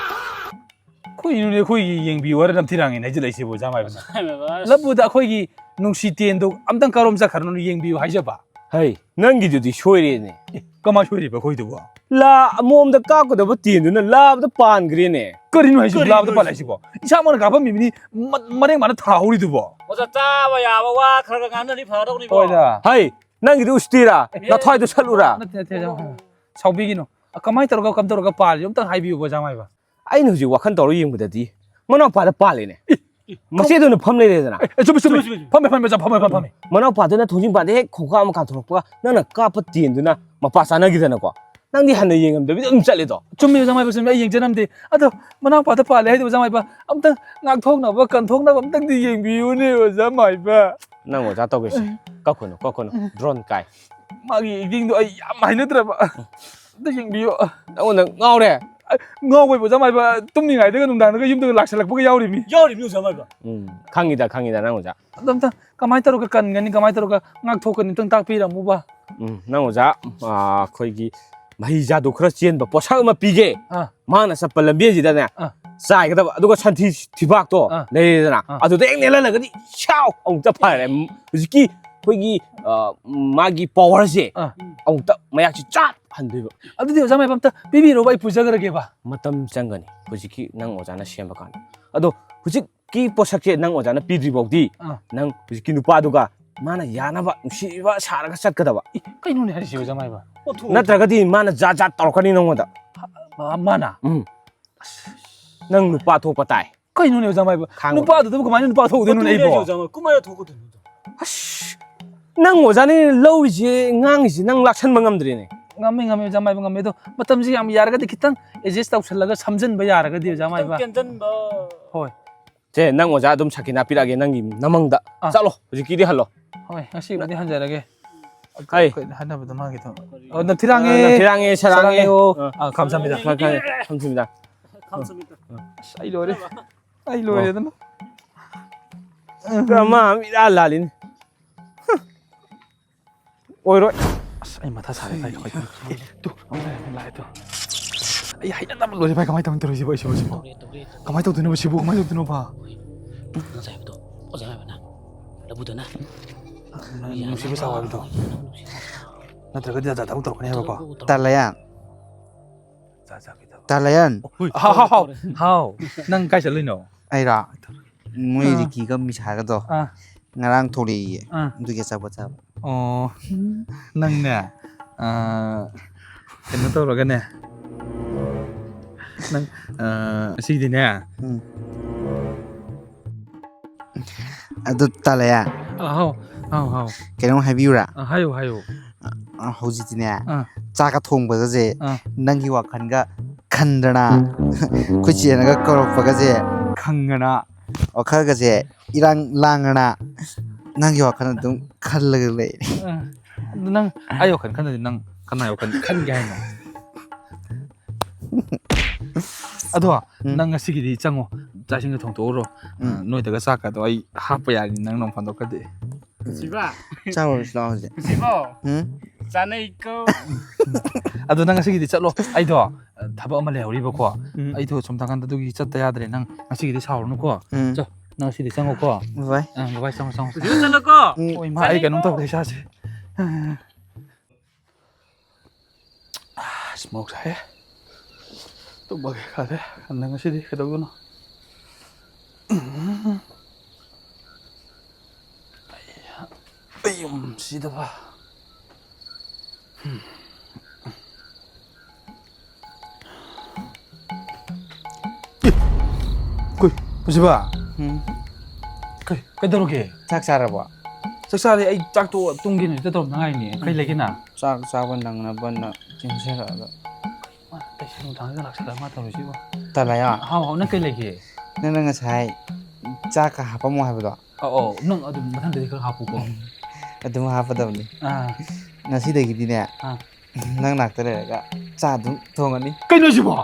ꯀꯩꯅꯣꯅꯦ, ꯑꯩꯈꯣꯏꯒꯤ ꯌꯦꯡꯕꯤꯌꯨ ꯍꯥꯏꯔ ꯅꯞꯊꯤꯔꯥꯡꯉꯦꯅ ꯍꯥꯏꯖꯤꯜꯂꯛꯏꯁꯤꯕꯨ, ꯖꯃꯥꯏꯕꯅ? ꯖꯃꯥꯏꯕ꯫ ꯂꯕꯨꯗ ꯑꯩꯈꯣꯏꯒꯤ ꯅꯨꯡꯁꯤ ꯇꯦꯟꯗꯣ ꯑꯝꯇꯪ ꯀꯔꯣꯝ ꯆꯠꯈ꯭ꯔꯅꯣ ꯌꯦꯡꯕꯤꯌꯨ ꯍꯥꯏꯖꯕ꯫ ꯍꯩ, ꯅꯪꯒꯤꯗꯨꯗꯤ ꯁꯣꯏꯔꯦꯅꯦ꯫ ꯑꯦ, ꯀꯃꯥꯏ ꯁꯣꯏꯔꯤꯕ ꯑꯩꯈꯣꯏꯗꯨꯕꯣ? ꯂꯥ ꯑꯃꯣꯝꯗ ꯀꯥꯞꯀꯗꯕ ꯇꯦꯟꯗꯨꯅ ꯂꯥꯕꯗ ꯄꯥꯟꯈ꯭ꯔꯦꯅꯦ꯫ ꯀꯔꯤꯅꯣ ꯍꯥꯏꯁꯤꯕꯣ? ꯀꯔꯤꯅꯣ ꯂꯥꯕꯗ ꯄꯥꯜꯂꯛꯏꯁꯤꯕꯣ? ꯏꯁꯥꯃꯛꯅ ꯀꯥꯞꯐꯝꯃꯤꯕꯅꯤ, ꯃ-, ꯃꯔꯦꯡ ꯃꯥꯅ ꯊꯥꯍꯧꯔꯤꯗꯨꯕꯣ? ꯑꯣꯖꯥ, ꯆꯥꯕ ꯌꯥꯕ ꯋꯥ ꯈꯔ ꯈꯔ ꯉꯥꯡꯅꯔꯗꯤ ꯐꯒꯗꯧꯅꯤꯀꯣ꯫ ꯍꯣꯏꯗ꯫ ꯍꯩ, ꯅꯪꯒꯤꯗꯤ ꯎꯁꯇꯤꯔꯥ? ꯑꯦ, ꯅꯊ꯭ꯋꯥꯏꯗꯣ ꯁꯠꯂꯨꯔꯥ? ꯅꯠꯇꯦ, ꯅꯠꯇꯦ, ꯑꯣꯖꯥ꯫ ꯁꯥꯎꯕꯤꯒꯤꯅꯣ꯫ ꯑ, ꯀꯃꯥꯏꯅ ꯇꯧꯔꯒ, ꯀꯝ ꯇꯧꯔꯒ ꯄꯥꯜꯂꯤꯅꯣ ꯑꯝꯇꯪ ꯍꯥꯏꯕꯤꯌꯨꯕ, ꯑꯣꯖꯥ ꯃꯥꯏꯕ꯫ ꯑꯩꯅ ꯍꯧꯖꯤꯛ ꯋꯥꯈꯜ ꯇꯧꯔꯒ ꯌꯦꯡꯕꯗꯗꯤ ꯃꯅꯥꯎꯄꯥꯗ ꯄꯥꯜꯂꯦꯅꯦ꯫ ꯃꯆꯦꯗꯨꯅ ꯐꯝ ꯂꯩꯔꯦꯗꯅ꯫ ꯑꯦ, ꯑꯦ, ꯆꯨꯝꯃꯤ, ꯆꯨꯝꯃꯤ꯫ ꯐꯝꯃꯦ, ꯐꯝꯃꯦ, ꯑꯣꯖꯥ, ꯐꯝꯃꯦ, ꯐꯝꯃꯦ, ꯐꯝꯃꯦ꯫ ꯃꯅꯥꯎꯄꯥꯗꯨꯅ ꯊꯣꯡꯖꯤꯟ ꯃꯄꯥꯟꯗ ꯍꯦꯛ ꯈꯣꯡꯀꯥꯞ ꯑꯃ ꯀꯥꯟꯊꯣꯔꯛꯄꯒ ꯅꯪꯅ ꯀꯥꯞꯄ ꯇꯦꯟꯗꯨꯅ ꯃꯄꯥ ꯆꯥꯅꯈꯤꯗꯅꯀꯣ꯫ ꯅꯪꯗꯤ ꯍꯟꯅ ꯌꯦꯡꯉꯝꯗꯕꯤꯗ ꯑꯗꯨꯝ ꯆꯠꯂꯦꯗꯣ꯫ ꯆꯨꯝꯃꯤ, ꯑꯣꯖꯥ ꯃꯥꯏꯕ, ꯆꯨꯝꯃꯤ꯫ ꯑꯩ ꯌꯦꯡꯖꯔꯝꯗꯦ꯫ ꯑꯗꯣ ꯃꯅꯥꯎꯄꯥꯗ ꯄꯥꯜꯂꯦ ꯍꯥꯏꯗꯣ, ꯑꯣꯖꯥ ꯃꯥꯏꯕ, ꯑꯝꯇꯪ ꯉꯥꯛꯊꯣꯛꯅꯕ, ꯀꯟꯊꯣꯛꯅꯕ ꯑꯝꯇꯪꯗꯤ ꯌꯦꯡꯕꯤꯌꯨꯅꯦ, ꯑꯣꯖꯥ ꯃꯥꯏꯕ꯫ ꯅꯪ ꯑꯣꯖꯥ ꯇꯧꯒꯦꯁꯦ꯫ ꯀꯛꯈꯨꯅꯨ, ꯀꯛꯈꯨꯅꯨ꯫ ꯗ꯭ꯔꯣꯟ ꯀꯥꯏ꯫ ꯃꯥꯒꯤ acting ꯗꯣ ꯑꯩ ꯌꯥꯝ ꯍꯩꯅꯗ꯭ꯔꯕ꯫ ꯑꯝꯇ ꯌꯦꯡꯕꯤꯌꯨ꯫ ꯅꯉꯣꯟꯗ ꯉꯥꯎꯔꯦ? ꯑ, ꯉꯥꯎꯕꯩꯕꯨ ꯑꯣꯖꯥ ꯃꯥꯏꯕ, ꯇꯨꯝꯃꯤꯉꯩꯗꯒ ꯅꯨꯡꯗꯥꯡꯗꯒ ꯌꯨꯝꯗꯒ ꯂꯥꯛꯁꯜꯂꯛꯄꯒ ꯌꯥꯎꯔꯤꯃꯤ꯫ ꯌꯥꯎꯔꯤꯃꯤ ꯑꯣꯖꯥ ꯃꯥꯏꯕ꯫ ꯎꯝ, ꯈꯪꯉꯤꯗ, ꯈꯪꯉꯤꯗ ꯅꯪ ꯑꯣꯖꯥ꯫ ꯑꯗꯣ ꯑꯝꯇ ꯀꯃꯥꯏꯅ ꯇꯧꯔꯒ ꯀꯟꯒꯅꯤ, ꯀꯃꯥꯏꯅ ꯇꯧꯔꯒ ꯉꯥꯛꯊꯣꯛꯀꯅꯤ, ꯑꯝꯇꯪ ꯇꯥꯛꯄꯤꯔꯝꯃꯨꯕ꯫ ꯎꯝ, ꯅꯪ ꯑꯣꯖꯥ, ꯑ, ꯑꯩꯈꯣꯏꯒꯤ ꯃꯍꯤ ꯖꯥꯗꯨ ꯈꯔ ꯆꯦꯟꯕ ꯄꯣꯠꯁꯛ ꯑꯃ ꯄꯤꯒꯦ꯫ ꯑꯥ꯫ ꯃꯥꯅ ꯆꯠꯄ ꯂꯝꯕꯦꯜꯁꯤꯗꯅꯦ, ꯑꯥ꯫ ꯆꯥꯏꯒꯗꯕ, ꯑꯗꯨꯒ ꯁꯟꯊꯤ ꯊꯤꯕꯥꯛꯇꯣ ꯑꯥ꯫ ꯂꯩꯔꯦꯗꯅ, ꯑꯥ꯫ ꯑꯗꯨꯗ ꯍꯦꯛ ꯅꯦꯜꯍꯜꯂꯒꯗꯤ ꯁ꯭ꯌꯥꯎ ꯑꯃꯨꯛꯇ ꯐꯔꯦ꯫ ꯍꯧꯖꯤꯛꯀꯤ ꯑꯩꯈꯣꯏꯒꯤ, ꯑ, ꯃꯥꯒꯤ power ꯁꯦ ꯑꯥ꯫ ꯑꯃꯨꯛꯇ ꯃꯌꯥꯛꯁꯤ ꯆꯥꯠ ꯍꯟꯗꯣꯏꯕ꯫ ꯑꯗꯨꯗꯤ ꯑꯣꯖꯥ ꯃꯥꯏꯕ, ꯑꯝꯇ ꯄꯤꯕꯤꯔꯣꯕ, ꯑꯩ ꯄꯨꯖꯈ꯭ꯔꯒꯦꯕ꯫ ꯃꯇꯝ ꯆꯪꯒꯅꯤ ꯍꯧꯖꯤꯛꯀꯤ ꯅꯪ ꯑꯣꯖꯥꯅ ꯁꯦꯝꯕ ꯀꯥꯟꯗ꯫ ꯑꯗꯣ ꯍꯧꯖꯤꯛꯀꯤ ꯄꯣꯠꯁꯛꯁꯦ ꯅꯪ ꯑꯣꯖꯥꯅ ꯄꯤꯗ꯭ꯔꯤ ꯐꯥꯎꯗꯤ ꯑꯥ꯫ ꯅꯪ ꯍꯧꯖꯤꯛꯀꯤ ꯅꯨꯄꯥꯗꯨꯒ ꯃꯥꯅ ꯌꯥꯅꯕ ꯅꯨꯡꯁꯤꯕ ꯁꯥꯔꯒ ꯆꯠꯀꯗꯕ꯫ ꯏ, ꯀꯩꯅꯣꯅꯦ ꯍꯥꯏꯔꯤꯁꯤꯕꯣ, ꯑꯣꯖꯥ ꯃꯥꯏꯕ? ꯅꯠꯇ꯭ꯔꯒꯗꯤ ꯃꯥꯅ ꯖꯥꯠ ꯖꯥꯠ ꯇꯧꯔꯛꯀꯅꯤ ꯅꯪꯉꯣꯟꯗ꯫ ꯃꯥ-, ꯃꯥꯅ? ꯎꯝ꯫ ꯑꯁ꯫ ꯅꯪ ꯅꯨꯄꯥ ꯊꯣꯛꯄ ꯇꯥꯏ꯫ ꯀꯩꯅꯣꯅꯦ ꯑꯣꯖꯥ ꯃꯥꯏꯕ? ꯈꯥꯡꯉꯨ꯫ ꯅꯨꯄꯥꯗꯨꯗꯕꯨ ꯀꯃꯥꯏꯅ ꯅꯨꯄꯥ ꯊꯣꯛꯎꯗꯣꯏꯅꯣꯅꯦ ꯑꯩꯕꯣ? ꯑꯣꯖꯥ ꯃꯥꯏꯕ, ꯀꯃꯥꯏꯅ ꯊꯣꯛꯀꯗꯣꯏꯅꯣ? ꯑꯁ, ꯅꯪ ꯑꯣꯖꯥꯅ ꯂꯧꯔꯤꯁꯦ, ꯉꯥꯡꯉꯤꯁꯦ ꯅꯪ ꯂꯥꯛꯁꯟꯕ ꯉꯝꯗ꯭ꯔꯦꯅꯦ꯫ ꯉꯝꯃꯦ, ꯉꯝꯃꯦ ꯑꯣꯖꯥ ꯃꯥꯏꯕ, ꯉꯝꯃꯦ꯫ ꯑꯗꯣ ꯃꯇꯝꯁꯦ ꯌꯥꯝ ꯌꯥꯔꯒꯗꯤ ꯈꯤꯇꯪ adjust ꯇꯧꯁꯜꯂꯒ ꯁꯝꯖꯟꯕ ꯌꯥꯔꯒꯗꯤ ꯑꯣꯖꯥ ꯃꯥꯏꯕ꯫ ꯈꯤꯇꯪ ꯇꯦꯟꯖꯟꯕ꯫ ꯍꯣꯏ꯫ ꯁꯦ, ꯅꯪ ꯑꯣꯖꯥ ꯑꯗꯨꯝ ꯁꯥꯈꯤꯅꯥ ꯄꯤꯔꯛꯑꯒꯦ ꯅꯪꯒꯤ ꯅꯃꯪꯗ꯫ ꯑꯥ꯫ ꯆꯠꯂꯣ, ꯍꯧꯖꯤꯛꯀꯤꯗꯤ ꯍꯜꯂꯣ꯫ ꯍꯣꯏ, ꯉꯁꯤꯕꯨꯗꯤ ꯍꯟꯖꯔꯒꯦ꯫ ꯍꯩ꯫ ꯑꯩꯈꯣꯏ ꯍꯥꯏꯅꯕꯗ ꯃꯥꯒꯤꯗꯣ꯫ ꯑꯣ, ꯅꯝꯊꯤꯔꯥꯡꯉꯦ꯫ ꯑ, ꯅꯝꯊꯤꯔꯥꯡꯉꯦ, ꯁꯔꯥꯡꯉꯦ꯫ ꯁꯔꯥꯡꯉꯦ, ꯑꯣ꯫ ꯑ, ꯈꯝꯁꯃꯤꯗ꯫ ꯈꯔ, ꯈꯔ, ꯈꯝꯁꯃꯤꯗ꯫ ꯑꯁ, ꯑꯩ ꯂꯣꯏꯔꯦ꯫ ꯑꯩ ꯂꯣꯏꯔꯦꯗꯅ꯫ ꯑꯣ꯫ ꯄꯨꯔꯥ ꯃꯥ ꯑꯃ ꯏꯂꯥꯜ ꯂꯥꯜꯂꯤꯅꯦ꯫ ꯑꯣꯏꯔꯣꯏ꯫ ꯑꯁ, ꯑꯩ ꯃꯊꯥ ꯁꯥꯔꯦ꯫ ꯀꯥꯏ, ꯀꯥꯏ, ꯀꯥꯏ, ꯀꯥꯏ? ꯇꯨ, ꯑꯃꯨꯛ ꯂꯥꯛꯑꯦ, ꯂꯥꯛꯑꯦ ꯇꯨ꯫ ꯑꯩ ꯍꯩꯅꯗꯕ ꯂꯣꯏꯔꯦ ꯚꯥꯏ꯫ ꯀꯃꯥꯏꯅ ꯇꯧꯅꯤ ꯇꯧꯔꯤꯁꯤꯕꯣ ꯑꯩꯁꯤꯕꯣ, ꯁꯤꯕꯣ? ꯇꯧꯔꯦ, ꯇꯧꯔꯦ, ꯇꯧꯔꯦ꯫ ꯀꯃꯥꯏꯅ ꯇꯧꯗꯣꯏꯅꯣꯕ ꯁꯤꯕꯨ? ꯀꯃꯥꯏꯅ ꯇꯧꯗꯣꯏꯅꯣꯕ? ꯍꯣꯏ꯫ ꯅꯪ ꯉꯁꯥꯏ ꯍꯥꯏꯕꯗꯣ, ꯑꯣꯖꯥ ꯍꯥꯏꯕꯅ꯫ ꯅꯨꯡꯁꯤꯕ ꯆꯥꯎ ꯍꯥꯏꯕꯗꯣ꯫ ꯅꯪ ꯅꯨꯡꯁꯤ ꯅꯠꯇ꯭ꯔꯒꯗꯤ ꯖꯥꯠ ꯖꯥꯠ ꯑꯃꯨꯛ ꯇꯧꯔꯛꯀꯅꯤ ꯍꯥꯏꯕꯀꯣ꯫ ꯇꯥꯂꯌꯥꯟ꯫ ꯖꯥꯠ ꯖꯥꯠꯀꯤ ꯊꯕꯛ꯫ ꯇꯥꯂꯌꯥꯟ꯫ ꯍꯨꯏ꯫ ꯍꯥꯎ ꯍꯥꯎ ꯍꯥꯎ ꯍꯥꯎ꯫ ꯅꯪ ꯀꯥꯏ ꯆꯠꯂꯨꯏꯅꯣ? ꯑꯩꯔꯣ? ꯃꯣꯏ ꯑꯥ꯫ ꯔꯤꯀꯤꯒ ꯃꯤꯁꯥꯒꯗꯣ ꯑꯥ ꯉꯔꯥꯡ ꯊꯣꯛꯂꯛꯏꯌꯦ꯫ ꯑꯥ꯫ ꯑꯗꯨꯒꯤ ꯑꯆꯥꯄꯣꯠ ꯆꯥꯕ꯫ ꯑꯣ꯫ ꯅꯪꯅꯦ꯫ ꯑꯥ, ꯀꯩꯅꯣ ꯇꯧꯔꯒꯅꯦ꯫ ꯅꯪ, ꯑꯥ, ꯉꯁꯤꯗꯤꯅꯦ꯫ ꯎꯝ꯫ ꯑꯗꯨ ꯇꯥꯂꯌꯥꯟ꯫ ꯑꯥ, ꯍꯥꯎ ꯍꯥꯎ ꯍꯥꯎ꯫ ꯀꯩꯅꯣꯝ ꯍꯥꯏꯕꯤꯌꯨꯔꯥ? ꯑꯥ, ꯍꯥꯏꯌꯨ ꯍꯥꯏꯌꯨ꯫ ꯑ, ꯍꯧꯖꯤꯛꯇꯤꯅꯦ꯫ ꯑꯥ꯫ ꯆꯥꯛꯀ ꯊꯣꯡꯕꯒꯁꯦ ꯑꯥ꯫ ꯅꯪꯒꯤ ꯋꯥꯈꯜꯒ ꯈꯟꯗꯅ ꯑꯩꯈꯣꯏ ꯆꯦꯅꯒ ꯀꯧꯔꯛꯄꯒꯁꯦ ꯈꯪꯗꯅ꯫ ꯋꯥꯈꯜꯒꯁꯦ ꯏꯔꯥꯡ ꯂꯥꯡꯉꯅ ꯅꯪꯒꯤ ꯋꯥꯈꯜ ꯑꯗꯨꯝ ꯈꯜꯂꯒ ꯂꯩ꯫ ꯑꯥ꯫ ꯑꯗꯨ ꯅꯪ ꯑꯩ ꯋꯥꯈꯜ ꯈꯟꯗꯗꯤ ꯅꯪ ꯀꯅꯥꯒꯤ ꯋꯥꯈꯜ ꯈꯟꯒꯦ ꯍꯥꯏꯅꯣ? ꯑꯗꯣ ꯎꯝ꯫ ꯅꯪ ꯉꯁꯤꯒꯤꯗꯤ ꯆꯪꯉꯣ, ꯆꯥꯛ ꯏꯁꯤꯡꯒ ꯊꯣꯡꯗꯣꯛꯎꯔꯣ꯫ ꯎꯝ꯫ ꯅꯣꯏꯗꯒ ꯆꯥꯛꯀꯗꯣ ꯑꯩ ꯍꯥꯞꯄ ꯌꯥꯔꯅꯤ ꯅꯪ ꯅꯣꯡ ꯐꯥꯗꯣꯛꯀꯗꯤ꯫ ꯁꯤꯕ, ꯆꯥꯎꯔꯁꯤ ꯂꯥꯛꯑꯣ ꯍꯧꯖꯤꯛ꯫ ꯁꯤꯕꯣ, ꯎꯝ? ꯆꯥꯅꯩꯀꯣ꯫ ꯑꯗꯣ ꯅꯪ ꯉꯁꯤꯒꯤꯗꯤ ꯆꯠꯂꯣ, ꯑꯩꯗꯣ ꯊꯕꯛ ꯑꯃ ꯂꯩꯍꯧꯔꯤꯕꯀꯣ꯫ ꯎꯝ꯫ ꯑꯩꯗꯣ ꯁꯣꯝ ꯅꯥꯀꯟꯗ ꯑꯗꯨꯒꯤ ꯆꯠꯇ ꯌꯥꯗ꯭ꯔꯦ꯫ ꯅꯪ ꯉꯁꯤꯒꯤꯗꯤ ꯁꯥꯎꯔꯅꯨꯀꯣ꯫ ꯎꯝ꯫ ꯆꯣ, ꯅꯪ ꯉꯁꯤꯗꯤ ꯆꯪꯉꯣꯀꯣ꯫ ꯕꯥꯏ꯫ ꯑꯪ, ꯕꯥꯏ, ꯆꯪꯉꯣ, ꯆꯪꯉꯣ, ꯆꯪꯉꯣ꯫ ꯍꯧꯖꯤꯛ ꯆꯠꯂꯣꯀꯣ꯫ ꯎꯝ꯫ ꯍꯣꯏ, ꯏꯃꯥ, ꯑꯩ ꯀꯩꯅꯣꯝ ꯇꯧꯔꯦ ꯏꯁꯥꯁꯦ꯫ ꯑꯁ, ꯃꯣꯔꯣꯛ ꯁꯥꯏꯍꯦ꯫ ꯇꯨꯝꯕꯒ ꯌꯥꯗꯦ꯫ ꯅꯪ ꯉꯁꯤꯗꯤ ꯀꯩꯗꯧꯗꯣꯏꯅꯣ? ꯑꯩ ꯌꯨꯝ ꯁꯤꯗꯕ꯫ ꯀꯨꯏ, ꯄꯨꯟꯁꯤꯕ꯫ ꯎꯝ꯫ ꯀꯩ, ꯀꯩꯗꯧꯔꯒꯦ? ꯆꯥꯛ ꯆꯥꯔꯕꯣ? ꯆꯥꯛ ꯆꯥꯔꯦ, ꯑꯩ ꯆꯥꯛ ꯇꯣꯛꯑ ꯇꯨꯝꯒꯦꯅ ꯍꯦꯛꯇ ꯇꯧꯔꯝꯗ ꯉꯥꯏꯔꯤꯅꯦ꯫ ꯀꯩ ꯂꯩꯒꯦ ꯅꯪ? ꯆꯥꯛ ꯆꯥꯕ ꯅꯪꯅꯕꯅ ꯆꯦꯟꯖꯔꯛꯑꯒ꯫ ꯃꯥ ꯀꯩꯁꯨ ꯅꯨꯡꯗꯥꯡꯗ ꯂꯥꯛꯁꯜꯂꯒ ꯃꯥ ꯇꯧꯔꯤꯁꯤꯕꯣ? ꯇꯥꯂꯌꯥꯟ꯫ ꯍꯥꯎ ꯍꯥꯎ, ꯅꯪ ꯀꯩ ꯂꯩꯒꯦ? ꯅꯪꯅ ꯉꯁꯥꯏ ꯆꯥꯛꯀ ꯍꯥꯞꯄꯝꯃꯣ ꯍꯥꯏꯕꯗꯣ? ꯑꯧ ꯑꯧ, ꯅꯪ ꯑꯗꯨꯝ ꯃꯊꯪꯗꯗꯤ ꯈꯔ ꯍꯥꯞꯄꯨꯀꯣ꯫ ꯑꯗꯨꯝ ꯍꯥꯞꯄꯗꯕꯅꯤ꯫ ꯑꯥ꯫ ꯉꯁꯤꯗꯒꯤꯗꯤꯅꯦ ꯑꯥ꯫ ꯅꯪ ꯅꯥꯛꯇ ꯂꯩꯔꯒ ꯆꯥꯛ ꯑꯗꯨꯝ ꯊꯣꯡꯉꯅꯤ꯫ ꯀꯩꯅꯣ ꯁꯤꯕꯣ?